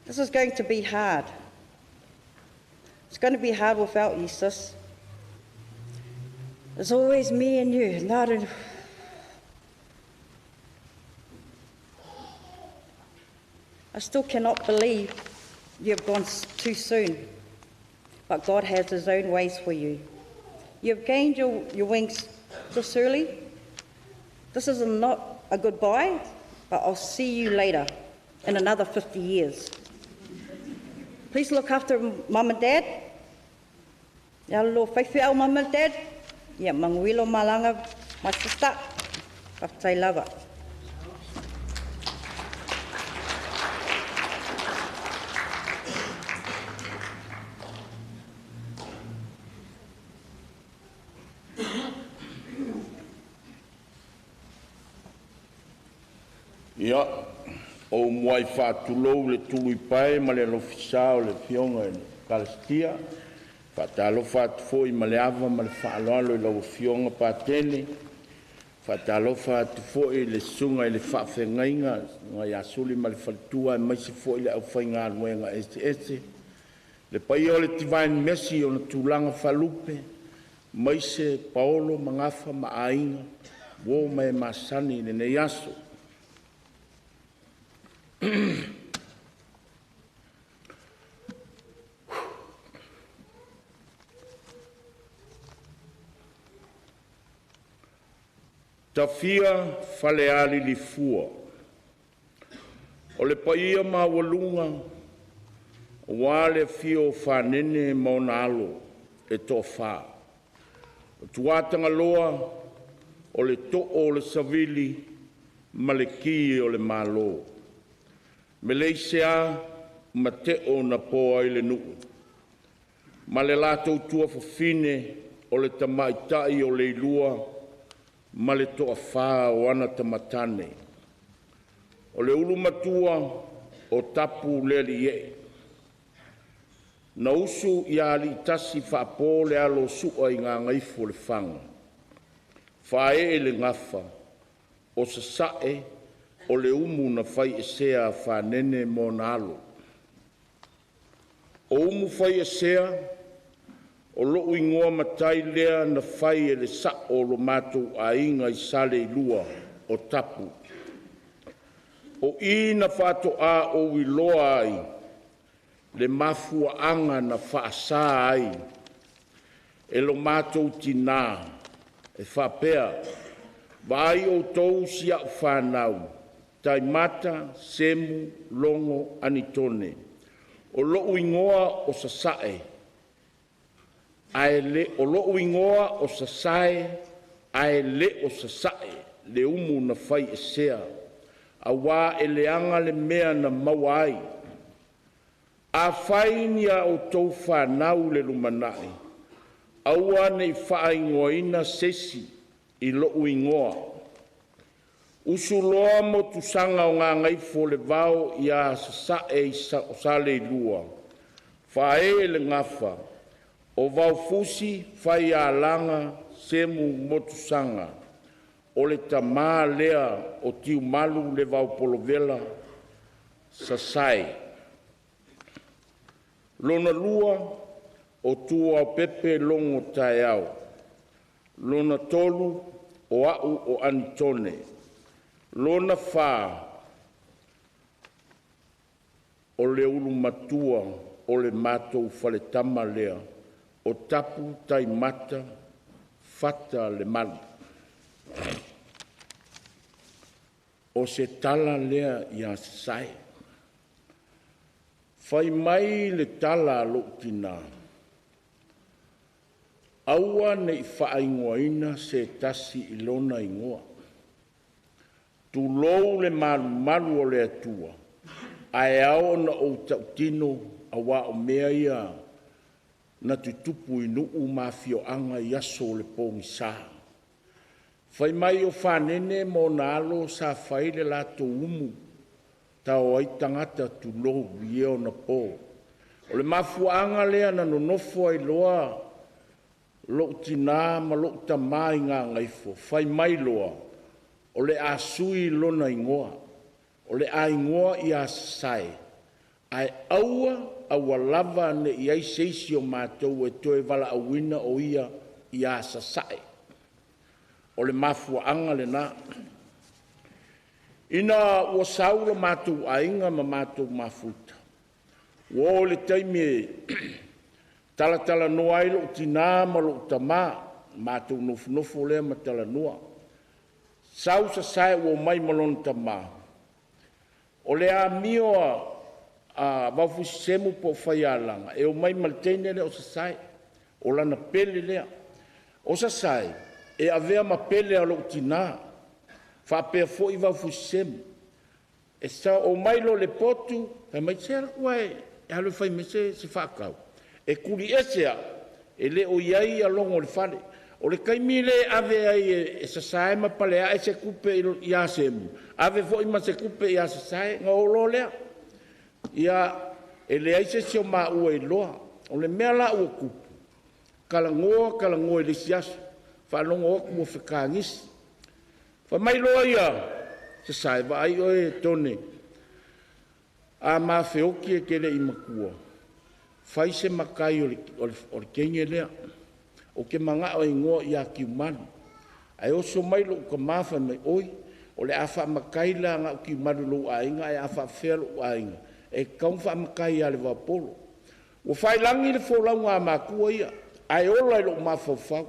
Speaker 10: This is going to be hard. It's going to be hard without you, sis. It's always me and you. Not a... I still cannot believe you have gone too soon, but God has his own ways for you. You have gained your wings this early. This is not a goodbye, but I'll see you later in another 50 years. Please look after Mum and Dad. Ia lo whaiwhiau Mum and Dad. Ia manguilo malanga, my sister. Whaftai lava.
Speaker 2: Ia, o muai whaatulou le tului pae ma le alofisa o le fionga e Kalastia, whaatalofa atu ma le ava ma le whaaloalo i lau fionga pātene, whaatalofa atu foi le sunga i le whaafengainga, ngai asuli ma le whalitua e maisi foi le au whainga aluenga ese ese, le pai o le Divine Mercy o na tūlanga whalupe, maise Paolo mangafa ma ainga, wo mai masani le nei aso. Tafia faleali lifua. O le paia maualuga, ua le fio whanene maona alo e toa. O tuatanga loa o le to'o o le savili ma le ki o le malo. Me leisea ma te o na poa i le nuu. Ma le latou tua fafine o le tamaitai o le ilua ma le toa whā o ana tamatane. O le ulu matua o tapu le li e. Na usu ia ali tasi whaapo le alo sua i ngā ngaifu o le whanga. Whae e le ngafa o sasae o le umu na whai e sea whanene mō nā alo. O umu whai e sea, o loo ingoa matai lea na whai e le sao lo mātou ainga i sale i lua o tapu. O i na whaato a o iloa ai, le mafua anga na whaasa ai, e lo mātou tina, e whapea, vai o tau si au whanau, Taimata, Semu, Longo, Anitone. O loo ingoa o sasae, ae le, o loo ingoa o sasae, ae le o sasae, le umu na whai e sea, a wā e leanga le mea na maua ai. A whai nia o tau whanau le lumanai, aua nei whaingoaina sesi, i lo'u igoa. Usuloa motusaga o Gagaifo le Vao ia Sasa'e o Saleilua, faaee le Gafa o Vaofusi Faialaga Semu Motusaga, o le tama lea o Tiumalu Levaopolovela Sasae. Lona lua o Tuaopepe Logo Taeao. Lona tolu o A'u o Anitone. Lona fa o le ulumatua o le matou faletama lea o Tapu Taimata Fata Lemalu. O se tala lea ia Sasae. Fai mai le tala a lou tina, aua ne i faaigoaina se tasi i lona igoa. Tulou le malumalu o le Atua, ae ao ona ou tautino aua o mea ia na tutupu i nuu ma afioaga i aso o le pogisa. Fai mai o Fanene ma ona alo sa fai le latou umu tao ai tagata tulou i ona po. O le mafuaaga lea na nonofo ai loa lo'u tina ma lo'u tama i Gagaifo, fai mai loa o le a sui lona igoa, o le a igoa ia Sasae, ae aua aua lava ne i i ai se isi o matou e toe valaauina o ia ia Sasa'e. O le mafuaaga lena. Ina ua sau lo matou aiga ma matou mafuta, ua oo i le taimi e talatalanoa ai lou tina ma lou tama, matou nofonofo lea ma talanoa. Sau Sasae ua omai ma lona tama, o le amio a Vaofusisemu po o Faialaga e omai ma le teine lea o Sasae, o lana pele lea. O Sasae e avea ma pele a lou tina, faapea foi Vaofusisemu. E omai loa i le potu, fai mai, se alu atu ae e alu e fai mai se faatau, e tuliese au, e le o i ai logo i le fale. O le taimi lea e ave ai e Sasae ma Paleae se tupe ia Semu, ave foi ma se tupe ia Sasae, ona o loa lea. Ia, e leai se isi o maua e iloa. O le mea la ua tupu, talanoa, talanoa i le isi aso, faalogo atu ua fetagisi. Fai mai loa ia Sasae, vaai oe Tone, a ma feoti e te le i matua, fai se matai o le teine lea. Ou te manao e igoa ia Tiumalu. Ae oso mai lou tama fai mai, oi, o le a faamatai la na o Tiumalu i lou aiga, ae a faafefea lou aiga, e tatau ona faamatai ia Levaopolo. Ua faiilagi le folauga a matua ia, ae ola i lou mafaufau.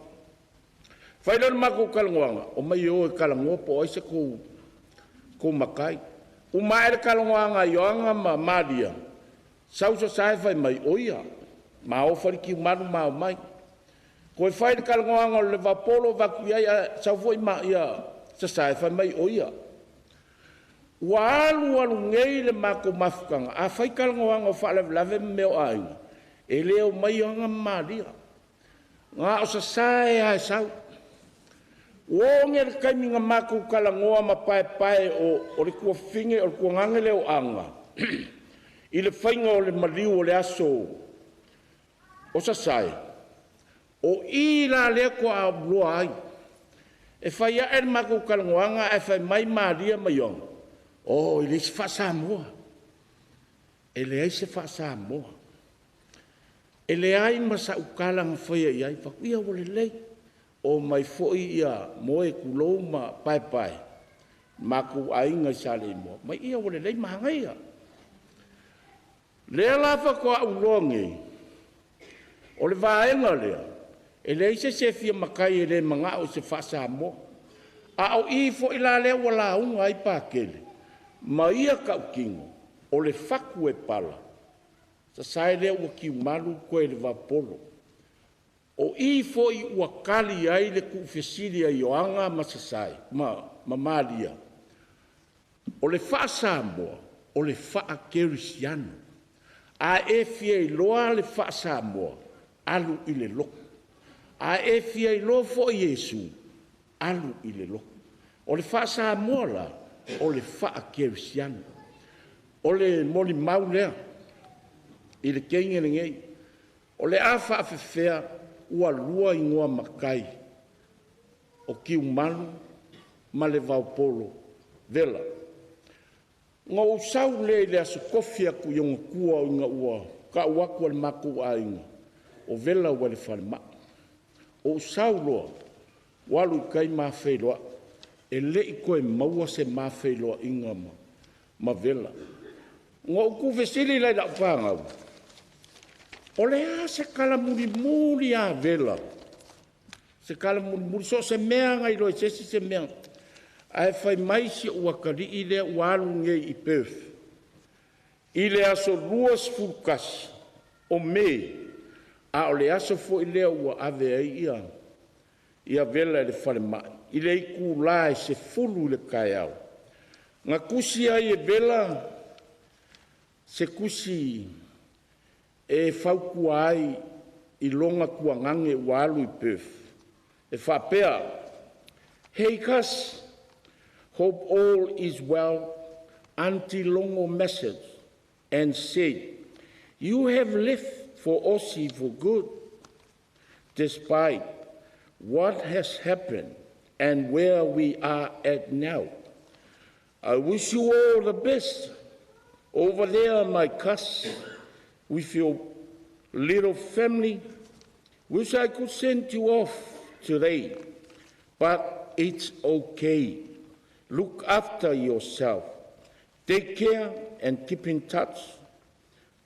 Speaker 2: Fai lea o le matou talanoaga, omai e o e talanoa po o ai se tou matai. Uma ae le talanoaga a Ioaga ma Maria, sau Sasae fai mai, o ia, ma o fai le tiumalu ma omai. Toe fai le talanoaga o le Levaopolo avatu i ai, ae sau foi ma ia Sasae fai mai, o ia. Ua alu alu nei le matou mafutaga, a fai talanoaga o faalavelave ma mea o aiga, e le omai Ioaga ma Maria. Na o Sasae lava e sau. Ua oo nei i le taimi na matou talanoa ma paepae o le tuafafine o le tuagaga lea o Aga i le faiga o le maliu o le aso o Sasae, o i la lea faatoa ou iloa ai. E fai ae le matou talanoaga ae fai mai Maria ma Ioaga, o e leai se faa-Samoa. E leai se faa-Samoa. E leai ma sau tala na faia i ai, fai atu, ia ua lelei. O mai foi ia moe tulou ma paepae, matou aiga i Saleimoa, mai ia ua lelei manaia. Lea la faatoa ou iloa nei, o le vaega lea, e leai se isi e fia matai e le manao i se faa-Samoa. A o i foi la lea ua lauga ai Patele, ma ia tautino, o le fatu e pala, Sasae lea ua tiumalu koe Levaopolo. O i foi ua tali ai le tuufesili a Ioaga ma Sasae ma Maria, o le faa-Samoa, o le faa-kerisiano. A e fia iloa le faa-Samoa, alu i le lotu. A e fia iloa foi Iesu,
Speaker 11: Alu i le lotu. O le faa-Samoa la, o le faa-kerisiano. O le molimau lea i le teine lenei. O le a faafefea ua lua igoa matai o Tiumalu ma le Vaopolo Vela. Na ou sau lea i le aso tofi atu i ona tua ina ua tau atu e le matou aiga o Vela ua i le falemai. Ou sau loa, ua alu i tai ma feiloai, e le i toe maua se ma feiloaiga ma Vela. Na ou tuufesili la i lau fanau, o le a se tala mulimuli a Vela? Se tala mulimuli, so o se mea na iloa i se isi se mea. Ae fai mai si ou atalii lea ua alu nei i Perth, i le aso 21 o Me, a o le aso foi lea ua ave ai ia Vela i le falemai, i le itula e 10:00 i le taeao, na tusi ai e Vela se tusi e fautua ai i lona tuagane ua alu i Perth, e faapea: "Hey cuz, hope all is well. Auntie Logo messaged and said you have left for Aussie for good. Despite what has happened and where we are at now. I wish you all the best over there, my cuz, with your little family. Wish I could send you off today, but it's okay. Look after yourself. Take care and keep in touch.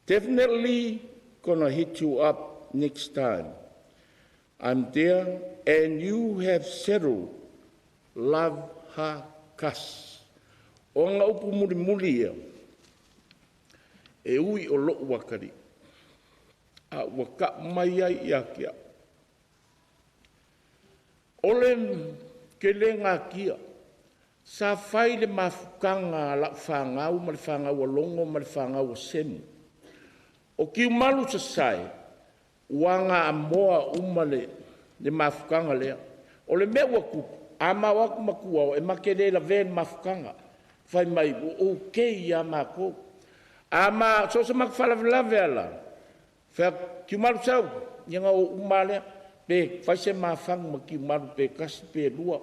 Speaker 11: Definitely gonna hit you up next time I'm there and you have settled. Love her, cuz." O aga upu mulimuli ia, e ui o lou atalii, a ua tau mai ai ia te au. O le te le natia, sa fai le mafutaga a lau fanau ma le fanau a Logo ma le fanau a Semo. O Tiumalu Sasae, ua gaamoa uma le mafutaga lea. O le mea ua tupu, a ma o atu matua o e ma te le lavea i le mafutaga. Fai mai ua okay ia matou. A ma so o se matou faalavelave lava la, fai atu, Tiumalu sau, ia ona o uma lava lea, pe fai se ma fagu ma Tiumalu pe tasi pe lua.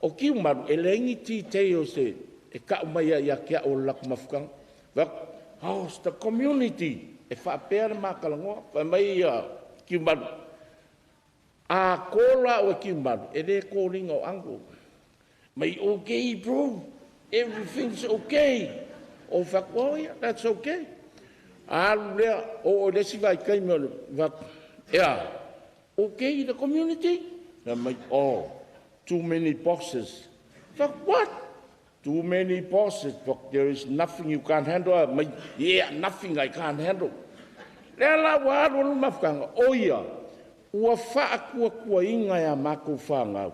Speaker 11: O Tiumalu, e leai ni details e tau mai ai ia te au o le latou mafutaga. Fai atu, how's the community? E faapea le ma talanoa. Fai mai Tiumalu, a call la oe Tiumalu, e le call ina o uncle. Mai okay bro, everything's okay. Ou fai atu, oh yeah, that's okay. Alu lea, oo i le isi vaitaimi o le fai atu, ea, okay the community? Fai mai, oh, too many bosses. Fai atu, what? Too many bosses, but there is nothing you can't handle. Mai, yeah, nothing I can't handle. Lea la ua alu alu le mafutaga, o ia, ua faatuatuaina e a matou fanau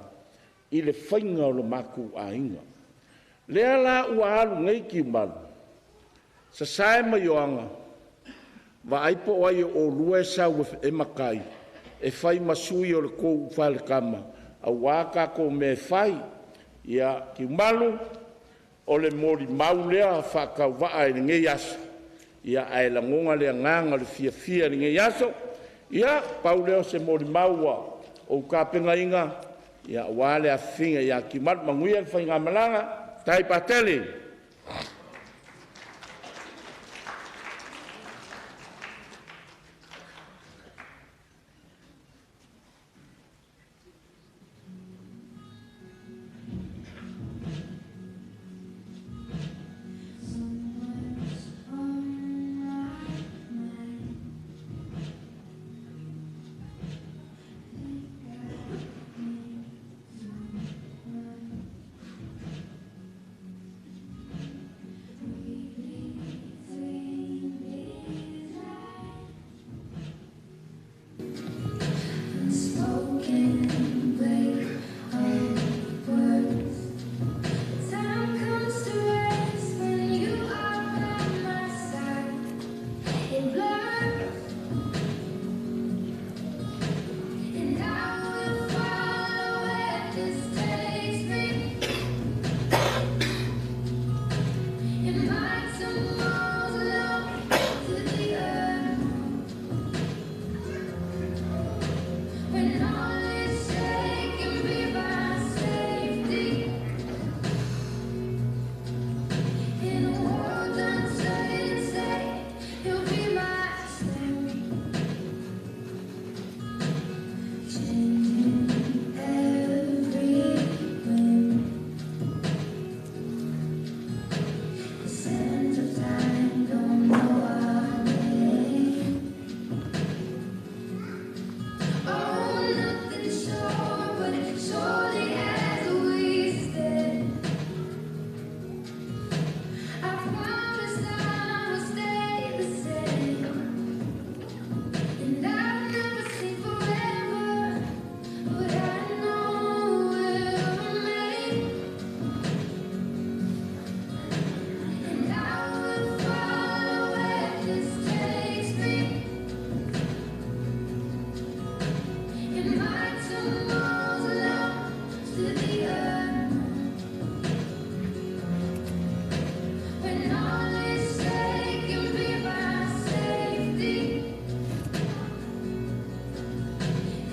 Speaker 11: i le faiga o le matou aiga. Lea la ua alu nei Tiumalu, Sasae ma Ioaga, vaai po o ai o oulua e sau e matai, e fai ma sui o le tou faletama, aua tatou mea e fai. Ia, Tiumalu, o le molimau lea faatauvaa i lenei aso, ia ae lagona le agaga o le fiafia i lenei aso. Ia, pau lea o se molimau ua ou tapenaina, ia aua le afifiga ia Tiumalu. Manuia le faigamalaga, faafetai Patele.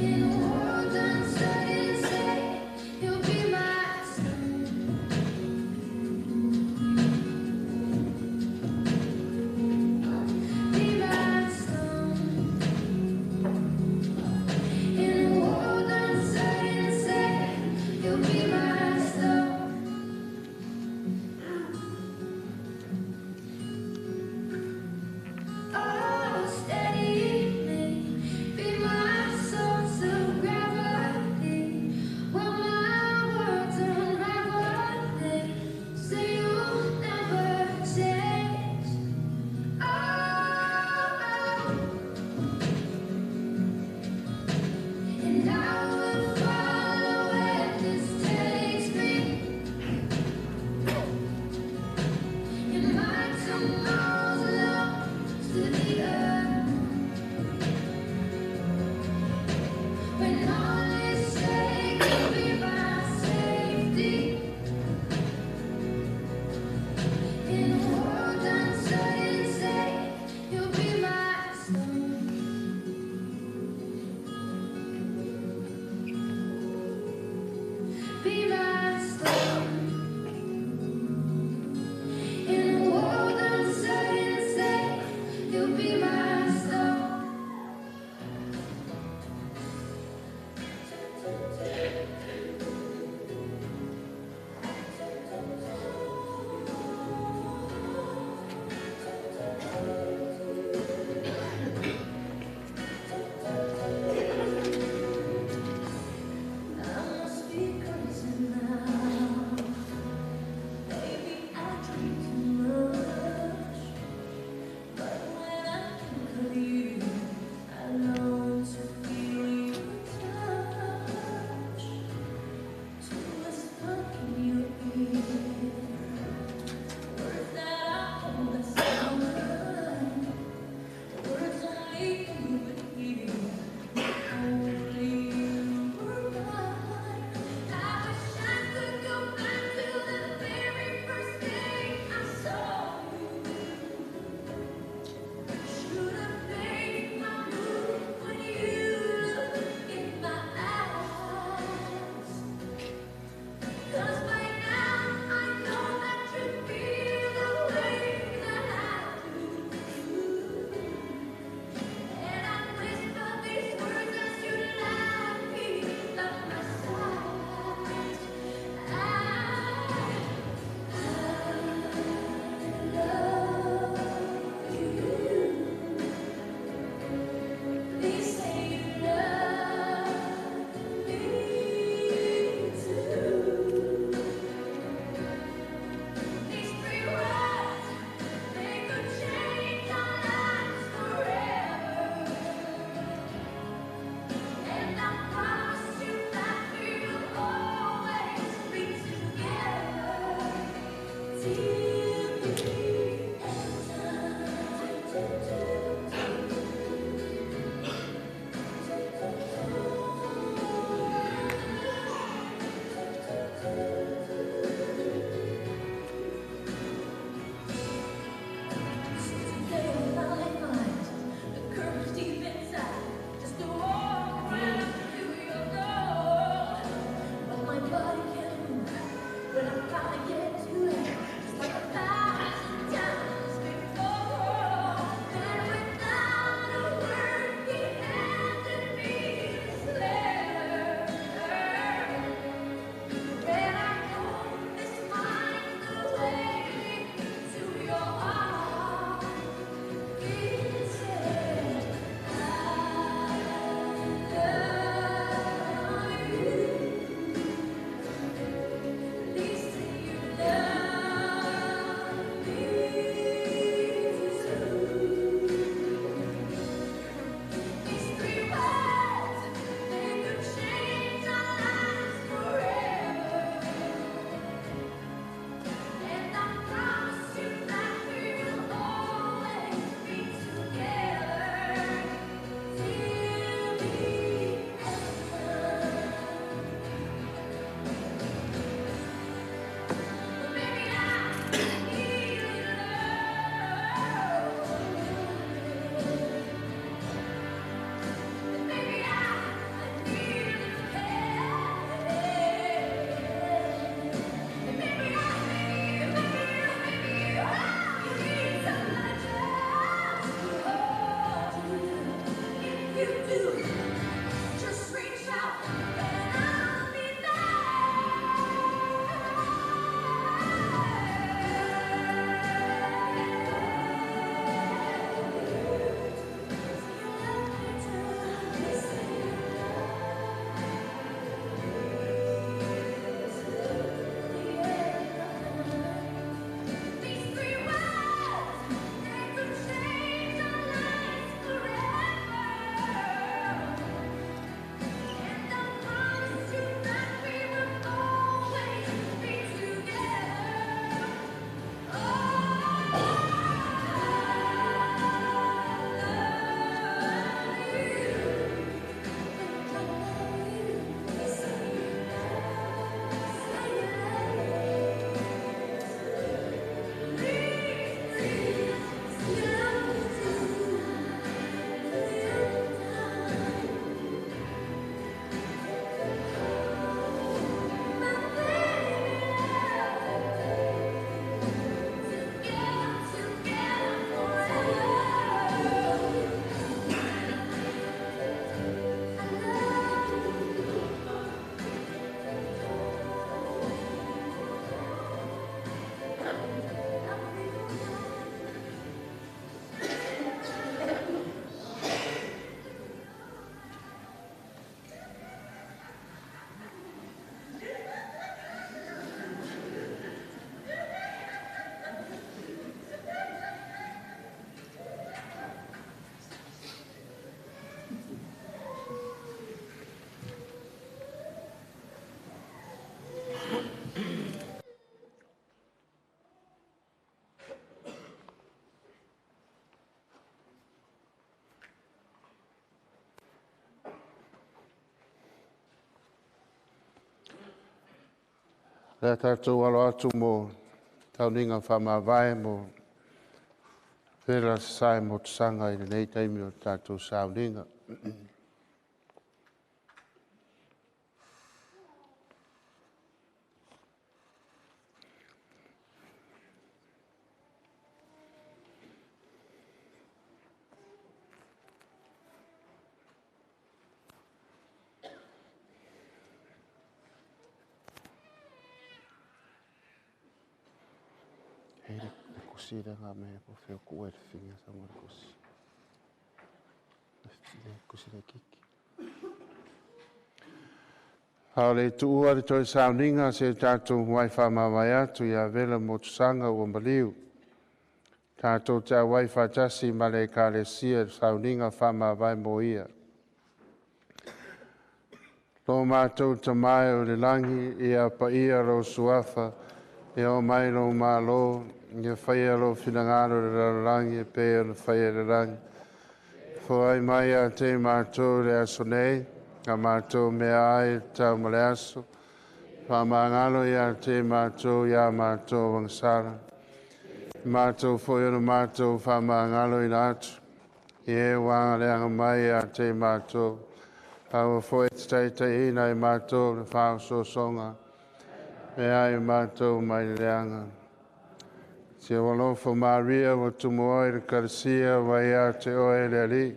Speaker 6: In a world uncertain, say you'll be my stone. Be my stone. In a world uncertain, say you'll be my stone. Oh, steady me, be my source of gravity. While my world's unraveling, say you'll never change. Oh, and I will follow where this takes me. In my tomorrow's love to the earth. When all is shaken, be my safety. In a world uncertain, say you'll be my stone. Be my stone. In a world uncertain, say you'll be my stone.
Speaker 2: Lea tātou alo atu mo tauniga whaamavae mo Vela Sasai Motusaga i lenei taimi o tātou sauniga. Hei le kusi le ngā mea po whio kua le whinga sa mo le kusi. Le kusi le kiki. A o le tuua le toe sauniga se tātou wai whaamavae atu ia Vela Motusaga ua maliu. Tātou te auai faatasi ma le Ekalesia i le sauniga faamavae mo ia. Lo mātou Tama e o le lagi, ia paia lou suafa, ia oo mai lou Malo, ia faia lou finagalo i le lalolagi e pei ona faia i le lagi. Foai mai ia te mātou i le aso nei, a mātou meaai e tatau ma le aso, faamagalo ia te mātou ia mātou agasala. Mātou foi ona mātou faamagaloina atu, i e ua agaleaga mai ia te mātou, aua foi e te taitaiina i mātou i le faaosoosoga, e ai mātou mai le leaga. Te alofa Maria ua tumu ai le Ekalesia ua ia te oe le Alii.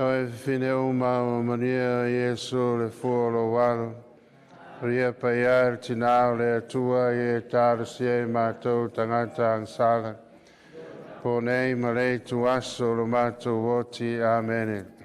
Speaker 2: Oe fafine uma ua manuia Iesu le fua o lou alo. Maria Paia le Tina o le Atua i e talosia i mātou tagata agasala. Po nei ma le ituaso o lo matou oti. Amene.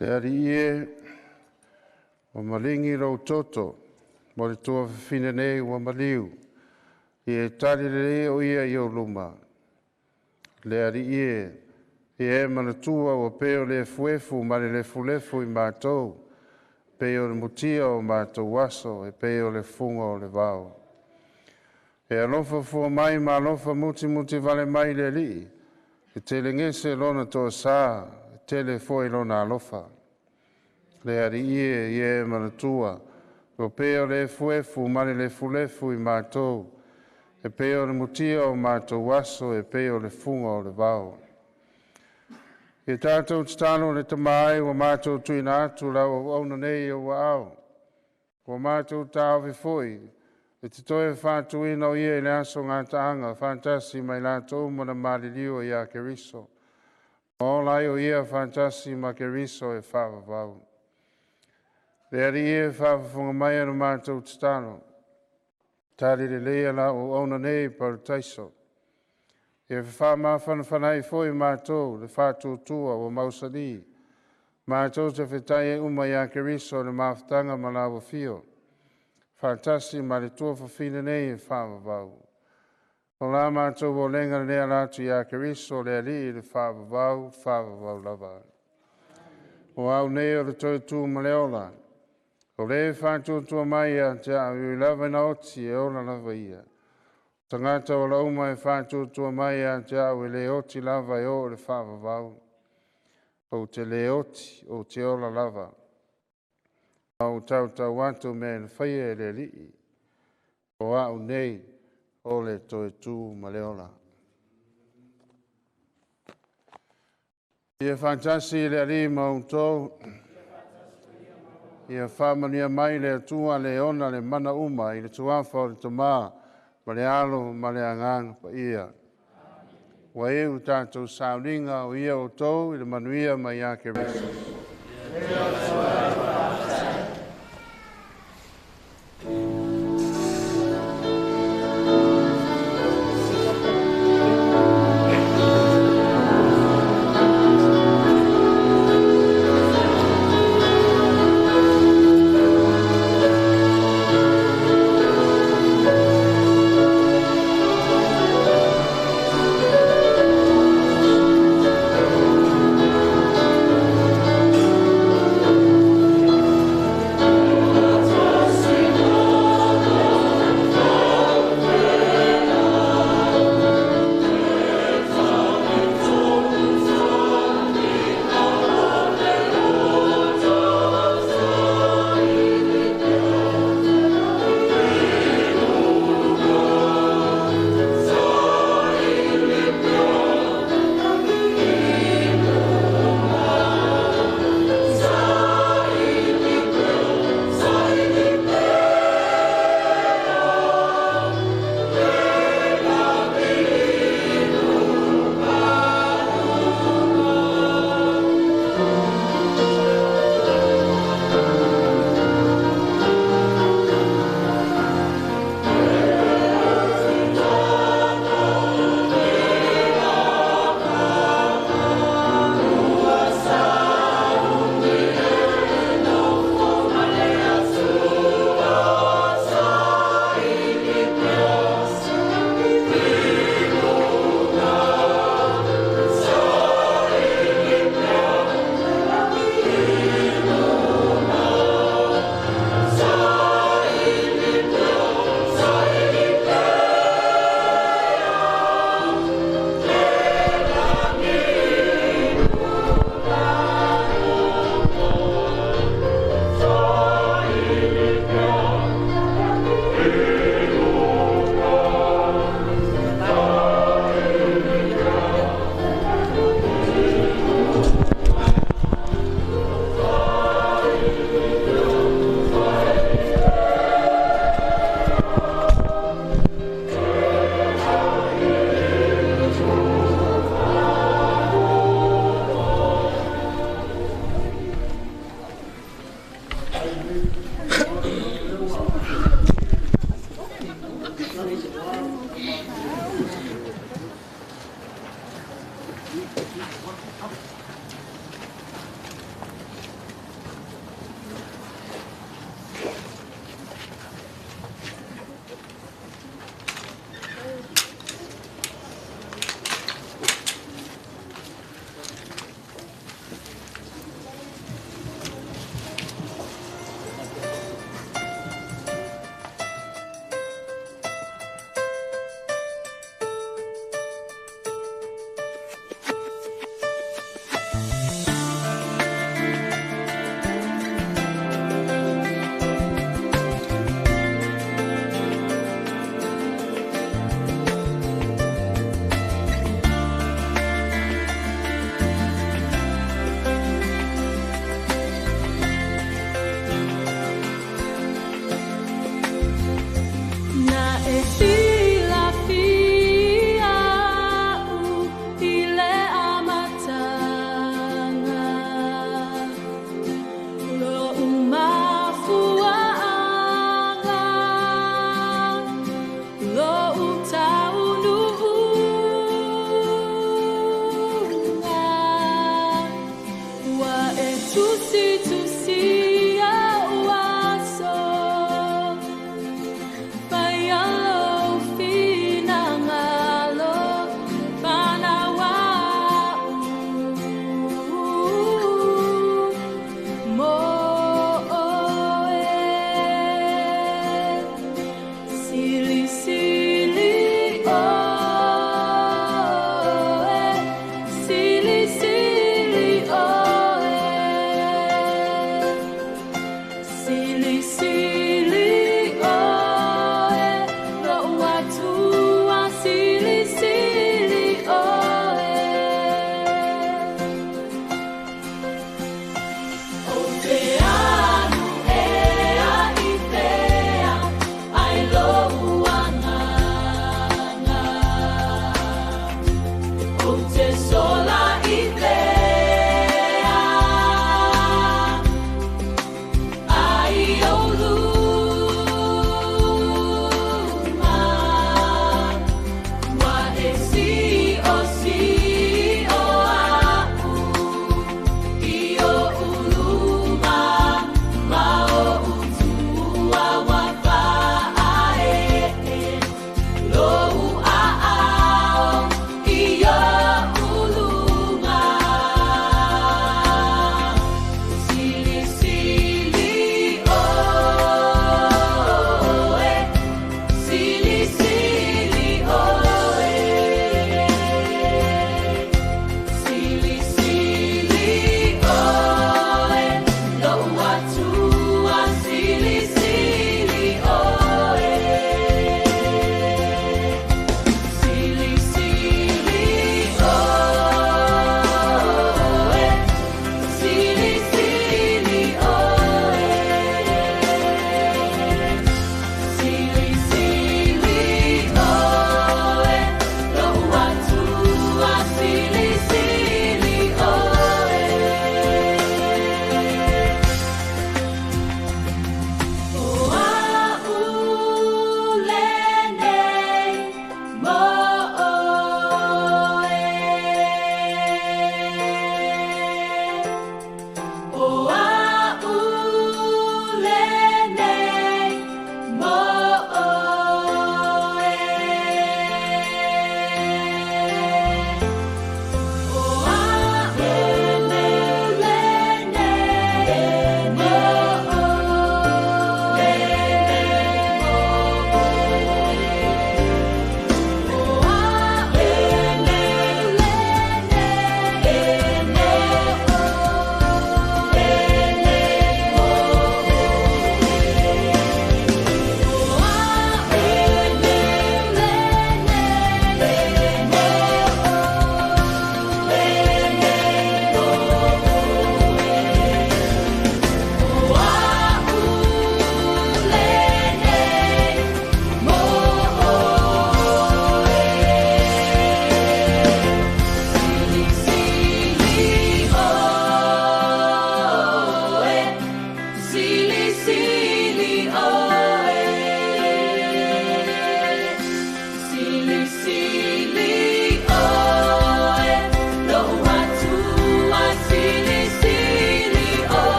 Speaker 2: Le Alii e, ua maligi lou toto mo le tuafafine nei ua maliu, ia e tali lelei o ia i ou luma. Le Alii e, ia e manatua ua pei o le efuefu ma le lefulefu i mātou, pei o le mutia o mātou aso, e pei o le fuga o le vao. E alofa fua mai ma alofa mutimuti vale mai le Alii, e telegese lona toasā, e tele foi lona alofa. Le Alii e, ia e manatua, ua pei o le efuefu ma le lefulefu i mātou, e pei o le mutia o mātou aso, e pei o le fuga o le vao. Ia tātou tatalo le Tama ai ua mātou tuuina atu lau auauna nei i ou aao. Ua mātou taofi foi e te toe faatuina o ia i le aso gataaga faatasi ma i latou uma na maliliu iā Keriso. Ma ola ai o ia faatasi ma Keriso e faavavau. Le Alii e, faafofoga mai i la matou tatalo. Tali lelei lau auauna nei i Parataiso. Ia faamafanafana ai foi mātou le faatuatua ua mausali. Mātou te fetai ai uma iā Keriso i le mafutaga ma la afio. Faatasi ma le tuafafine nei e faavavau. O la mātou olega lenei ala atu iā Keriso le Alii i le faavavau, faavavau lava. O au nei o le toe tu ma le ola. O le e faatuatua mai ia te au, e ui lava ina oti e ola lava ia. O tagata ola uma e faatuatua mai ia te au e le oti lava e oo i le faavavau. Ou te le oti, ou te ola lava. Ou tautau atu mea e na faia e le Alii, o a'u nei o le toe tu ma le ola. Ia faatasi le Alii ma outou. Ia faamanuia mai le Atua le ona le mana uma i le tuafa o le Tamā ma le Alo ma le Agaga Paia. Ua iu tatou sauniga o ia outou i le manuia mai ia Keriso.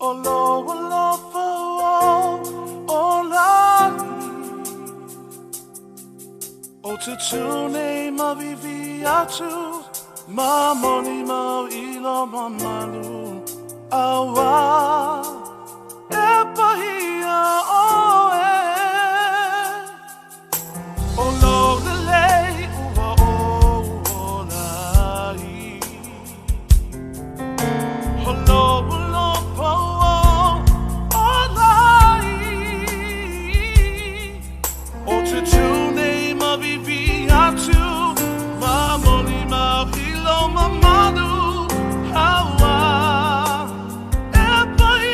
Speaker 12: O lo alofa o lani O te tūnei mavivi atu Ma moni mau ilo mamalu Awa e pahia o e O lo lelei ua o o lai O lo alofa o lai O te tūnei mavivi atu Ma moni mau ilo mamalu Awa e pahia.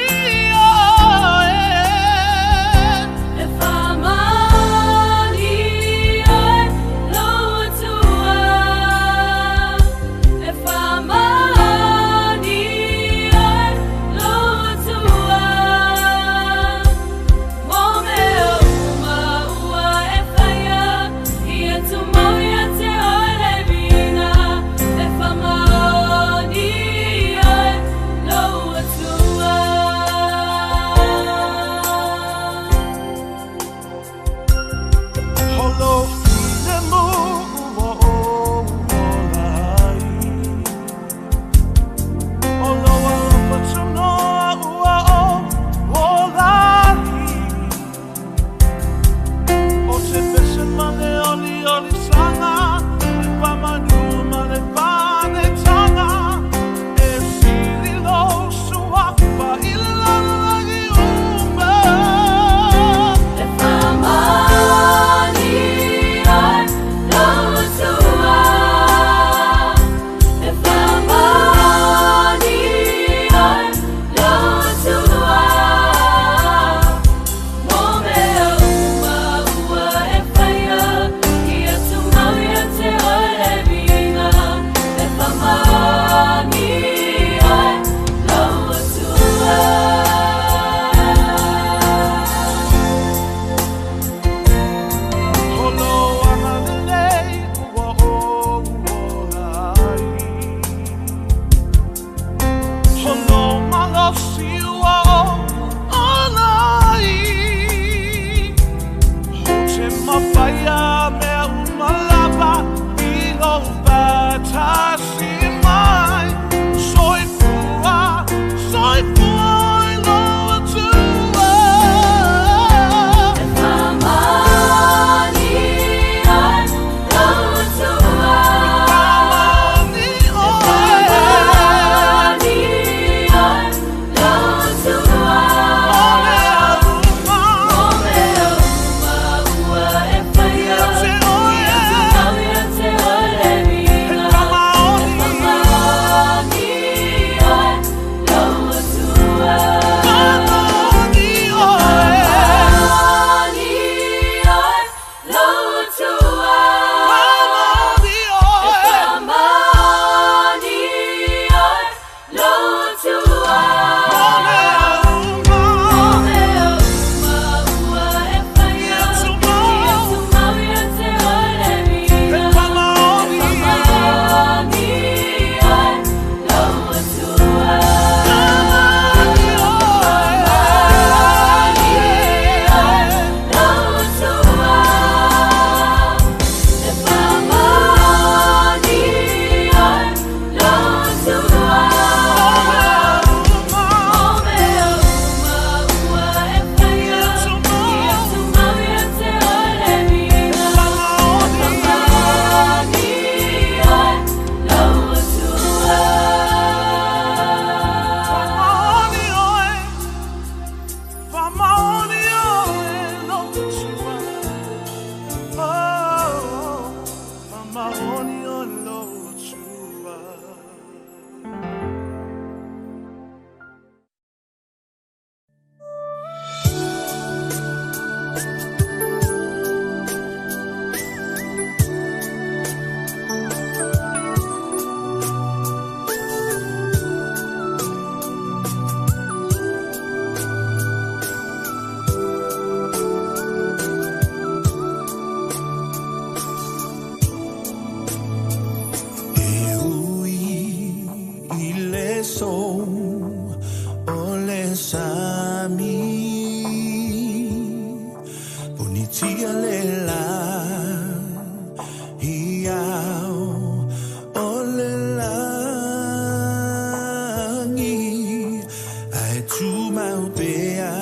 Speaker 13: tumau pea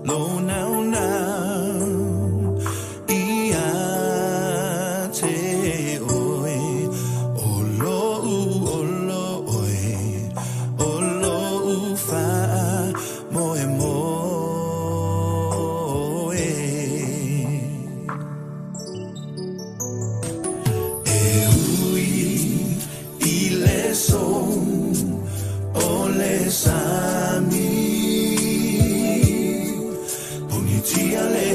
Speaker 13: lo naunau ia te oe o lo'u olo oe o lo'u faamoemoe. E ui i le so o le sami ponitia le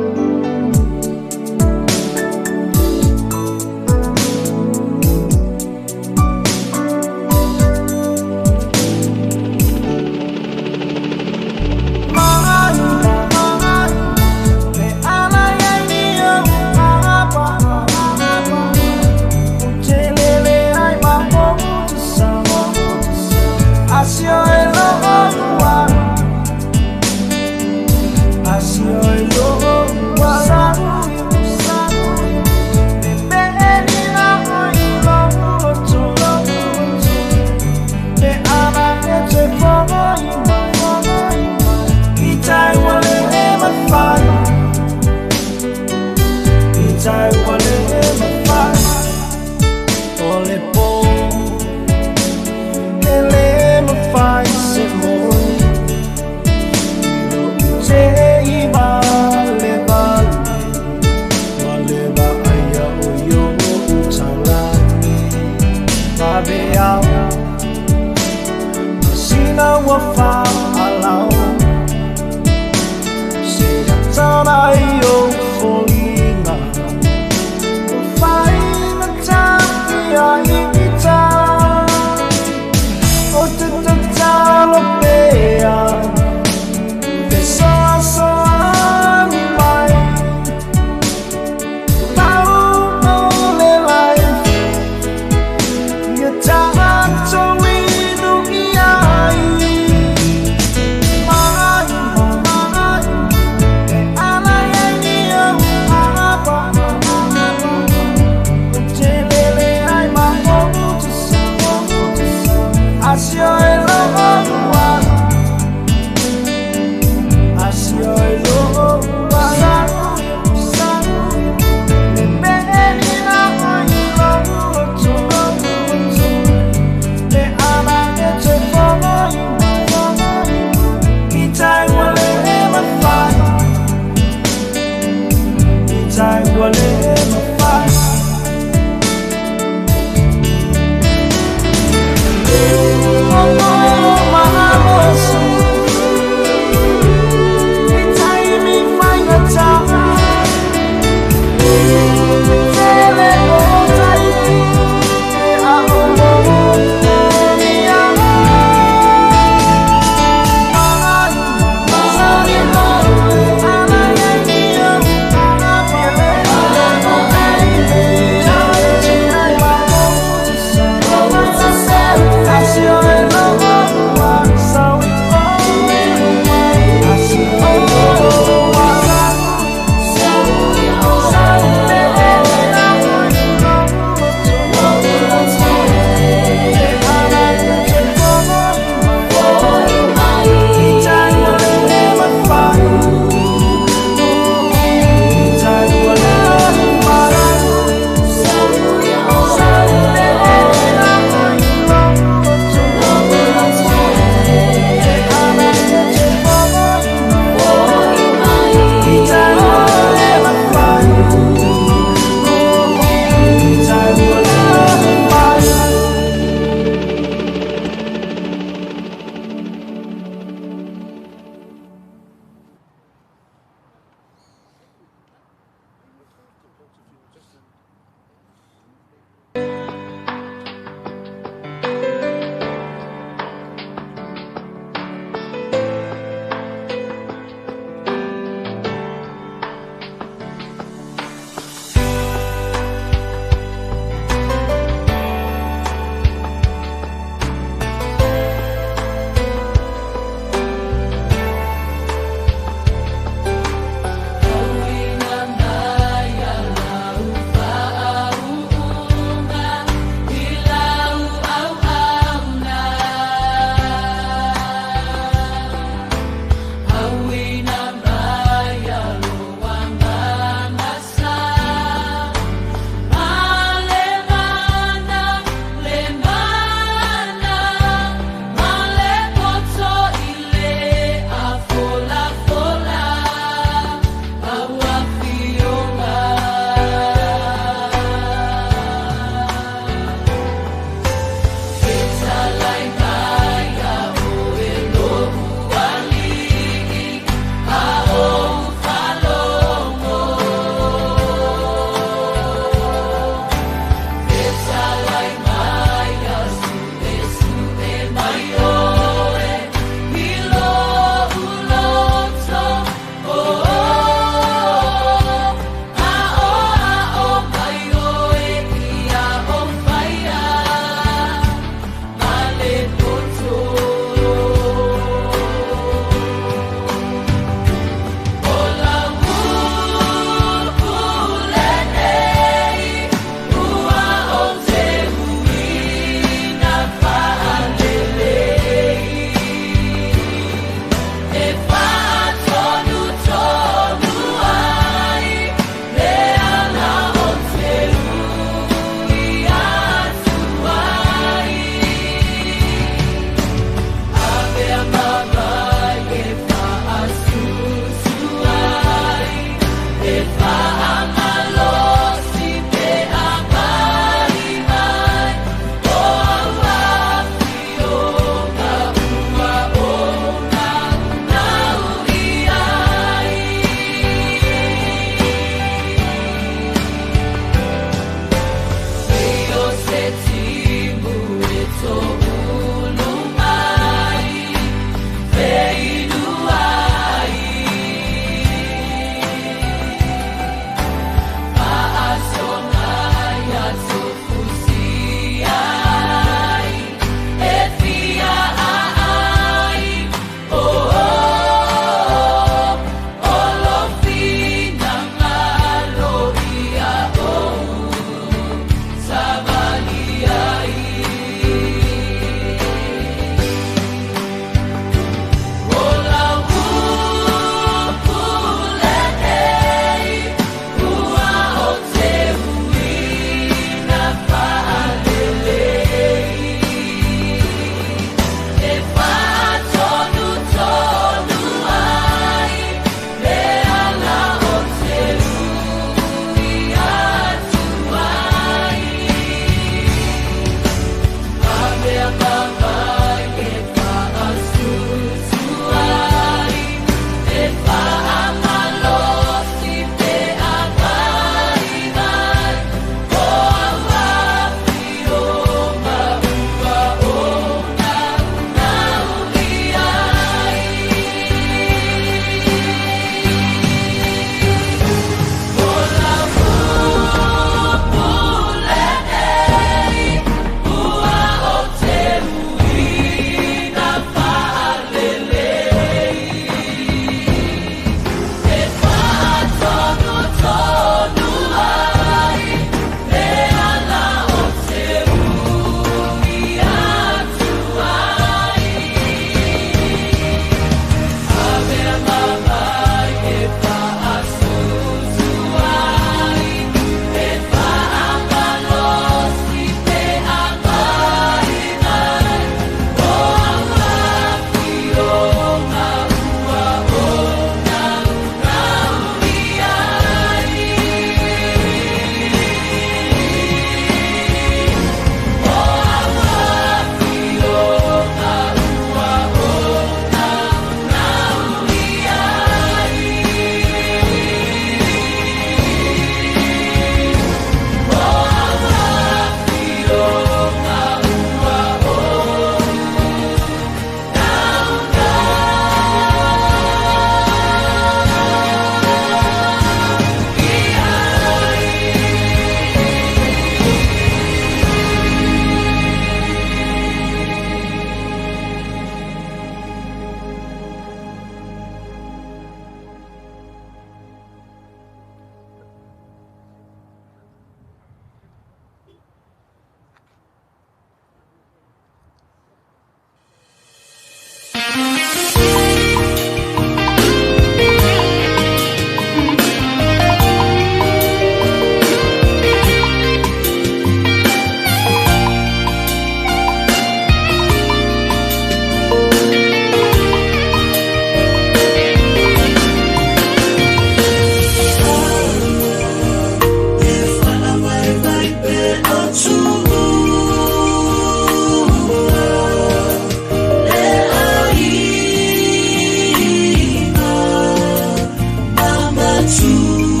Speaker 13: Atua.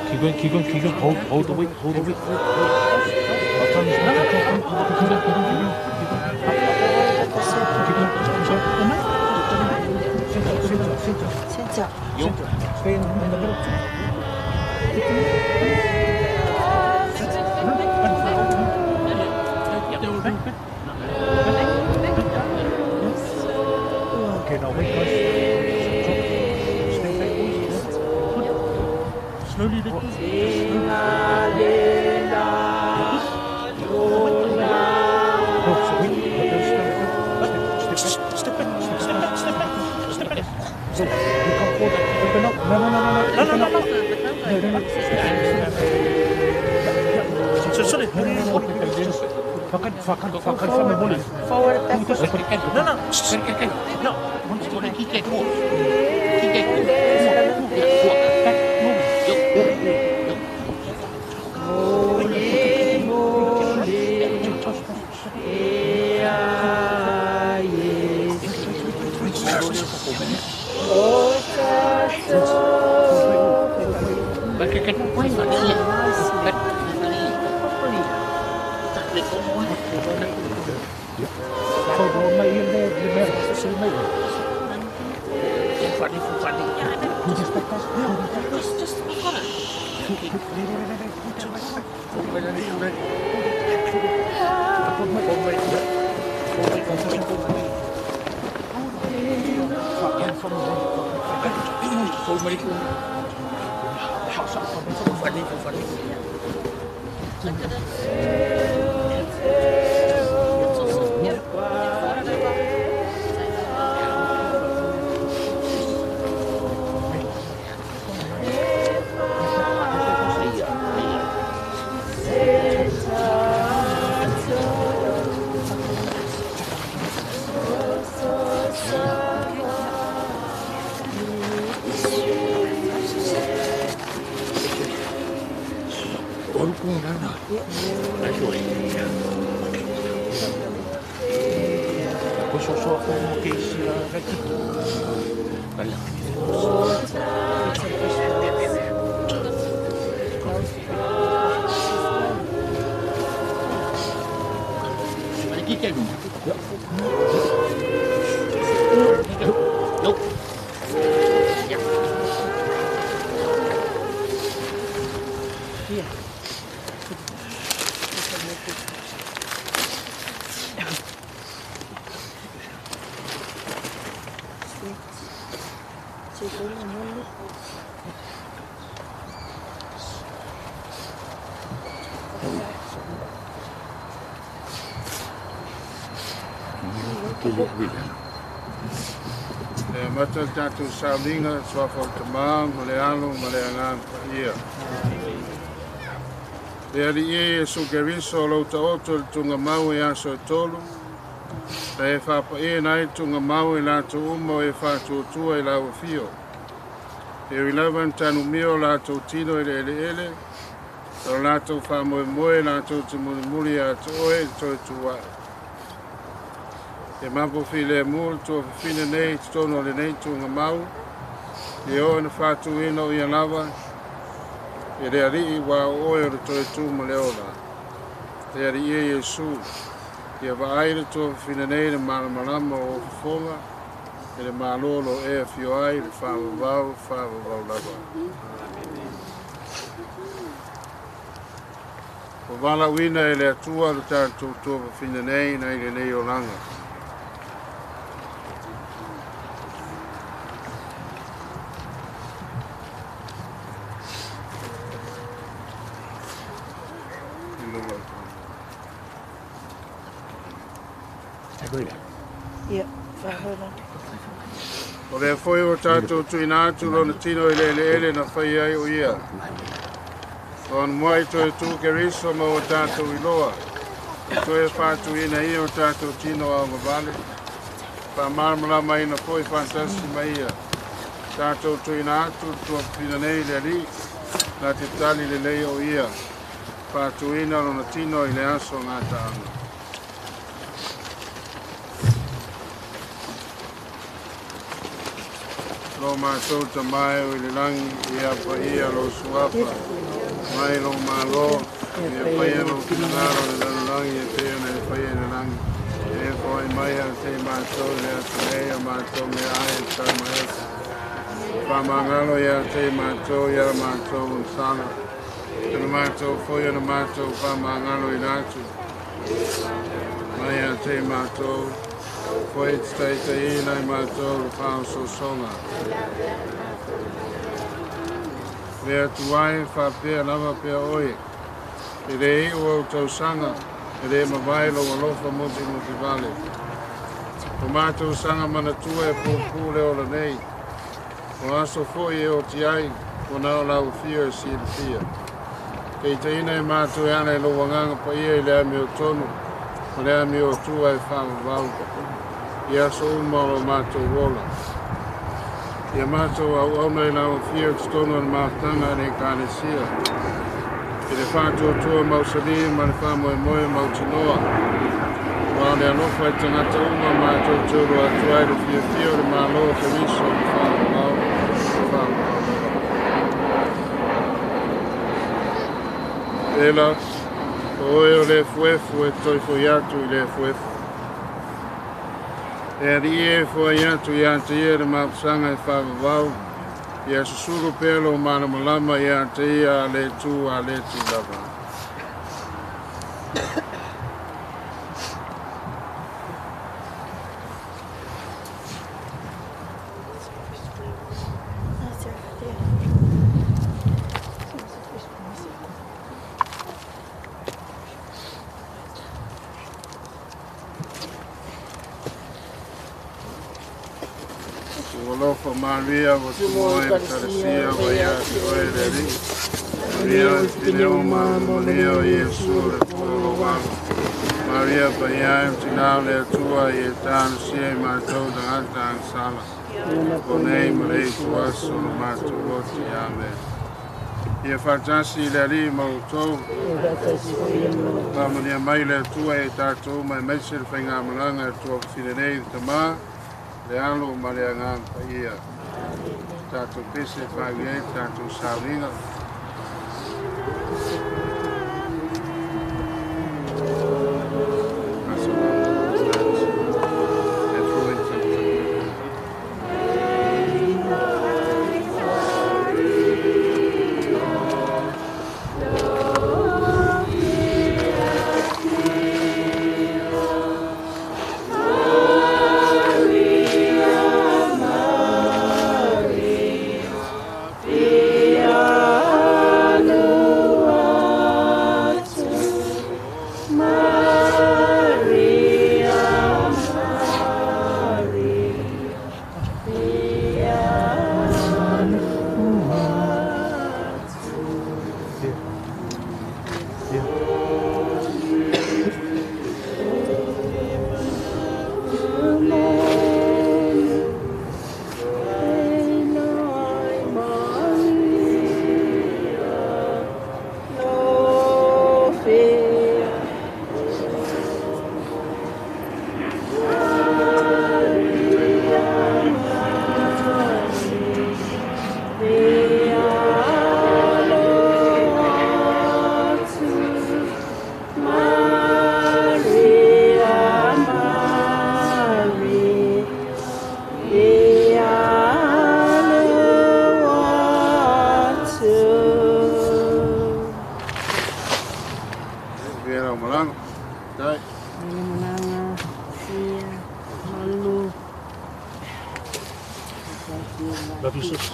Speaker 3: Keep going, keep going, keep going. Hold, hold the weight, hold the weight. Hold. Keep going, keep going, keep going. Keep going. Center, center, center.
Speaker 9: Center.
Speaker 3: Center. Stay in the middle. Okay, now wait, guys. Stay back, boys. Slowly, let go. Step back, step back, step back, step back. So, you come forward. Open up. No, no, no, no, no. No, no, no. No, no, no. So, sorry.
Speaker 9: Forward, backwards.
Speaker 3: No, no. No.
Speaker 2: E mata tātou sauninga, suafa o te mā, ma le alo, ma le angan pa ia. Le ali e Iesu Keriso o lau taoto le tunga mau e aso e tolu. Ta e whapa e nai tunga mau e lātou uma o e whātuatua e lau whio. E ui lava tanu mio lātou tino e le ele ele. O lātou whamoe moe lātou te mulimuli a te oe te toi tuai. E mapo file mu tua fine nei te tono le nei tunga mau. E o na whātuina o ia lava. E le alii wā o oe o le toe tū ma le ola. Le alii e Iesu. Ia vaai le tua fine nei le malamalama o fofoga. E le malolo e whio ai le whaavavau, whaavavau lava. O wala uina e le atua le tātou tua fine nei na i le nei o langa. O lea foi o tātou tuina atu lona tino i le ele ele na whai ai o ia. O anu mai toe tū Keriso ma o tātou iloa. Toe whātu ina ia o tātou tino au ngavale. Wha marmalama ina foi fantasi mai ia. Tātou tuina atu tua pina nei le ali. Na te tali le lei o ia. Whātu ina lona tino i le aso ngā taanga. Lo mātou ta mai o i le langi i apa ia lo suapa. Mai lo malo, e paia lo finangalo le lalolagi e pei ona e paia i le lagi. E foai mai a te mātou le aso nei a mātou mea ai e tau mai atu. Whamangalo ia te mātou ia mātou o sala. Tana mātou foi ana mātou whamangalo i rātou. Mai a te mātou, foi te taitai ina i mātou le whaososonga. Lea tuai whapea lava pea oe. E le i o au tausanga, e le mawai lo alofa moti moti vale. O mātou sanga manatua e pūpū le ola nei. O aso foi e o ti ai, o nao lau fio e silafia. Kei teina e mātou e ana e lo wanganga pa ia i le ami o tonu, o le ami o tua e whaavavau. I aso uma o lo mātou ola. Ia mātou au auna i lau fio te tonu o le mātanga le kānesia. I le whātuatua mausali ma le whāmoe moe mautinoa. Wa le alofa i tangata uma mātou tūru atu ai le fia fia o le mālo o te riso o le whaavavau, le whaavavau. Ela, o oe o le fuefu e toi foi atu i le fuefu. E ari e foi atu i ate ia le mapusanga e whaavavau, ia susuru pelo malamalama i ate ia a le tu a le tu lava. Alofa Maria, o tua e Kalesia, o ia te oe le ri. Maria, pneuma, molia, o Iesu, le polo walo. Maria, paia, e tinau le atua, i e tānu sia i mātou tangata ang sala. O nei marei tuaso lo mātou oti, amen. Ia whātasi i le ari mautou. Pāmania mai le atua e tātou mai meise le whainga malanga e tua whine nei tamā. Le alo ma le angang pa ia. Tātou pese whāwi ai, tātou sauringa.
Speaker 3: Love you, sis.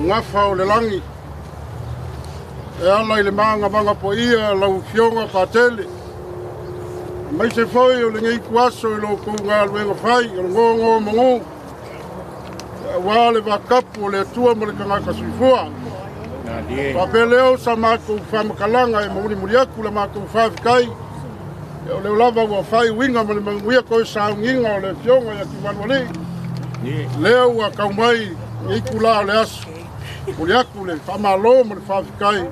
Speaker 14: Ngafa o le langi. E ala i le maanga manga po ia lau fionga patele. Mai se foi o le ngei kuaso i lo kunga luenga fai, o le ngongo mongo. Wa le vakapu o le atua mo le kangaka suifua. Pape leo sa mākou whamakalanga e mauni muri aku le mākou whawhikai. O leo lava ua whai winga ma le manguia koe saunginga o le fionga ia ki waluali. Leo ua kaumai ngei kula o le aso. Momoli atu le faamalo ma le faafetai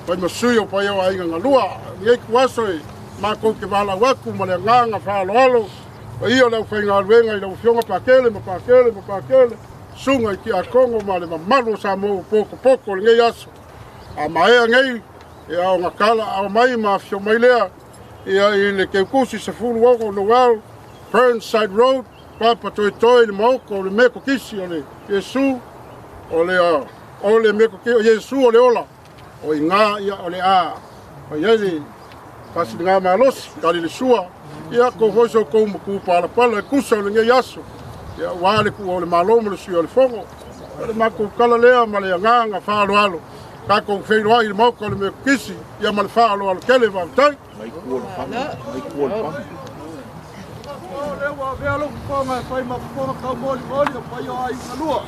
Speaker 14: fai ma sui o paia o aiga galua. Lenei ituaso e matou te valaau atu ma le agaga faaaloalo paia o le aufaigaluega i lau Afioga Pakele ma Pakele ma Pakele, susuga i Tiakono ma le mamalu o Samoa ua potopoto i lenei aso. A maea nei ia ona tala mai ma afifio mai lea ia i le Teutusi 16 Noel Burnside Road, Papa Toetoe i le maota o le Metotisi o le Iesu o le o le Metotisi o Iesu o le ola o iga ia o le a fai ai le faasiliga malosi tali le sua ia kou foi so kou matu palapala e tusa o lenei aso ia aua le tuua o le Malo ma le Sui o le Fono. O le matou tala lea ma le agaga faaaloalo tatou feiloai i le maota o le Metotisi ia ma le faaaloalo tele. Faafetai.
Speaker 11: Mai tua o le pamu, mai tua o le pamu.
Speaker 15: O lea ua avea lou fofoga e fai ma fofoga taumolimoli o paia o aiga lua.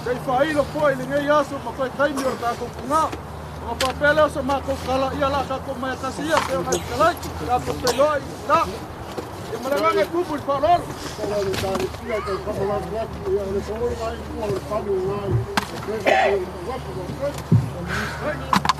Speaker 15: Se i faailo foi i lenei aso ma toe taimi o le tatou pugā. Ona faapea lea o se matou tala, ia la tatou mai tasi ia pe ona fetalai. Tatou feiloai la. Ia ma le agaga e tupu i le faaaloalo.
Speaker 14: Tala o le talesia tau faamalamu atu ia o le fofoga mai tua o le pamu i ina i le Faafetai.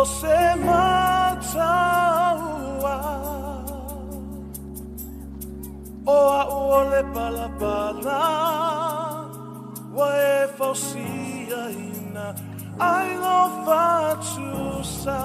Speaker 12: O se mataua O au o le palapala Ua e fausia ina ai lo fatusa.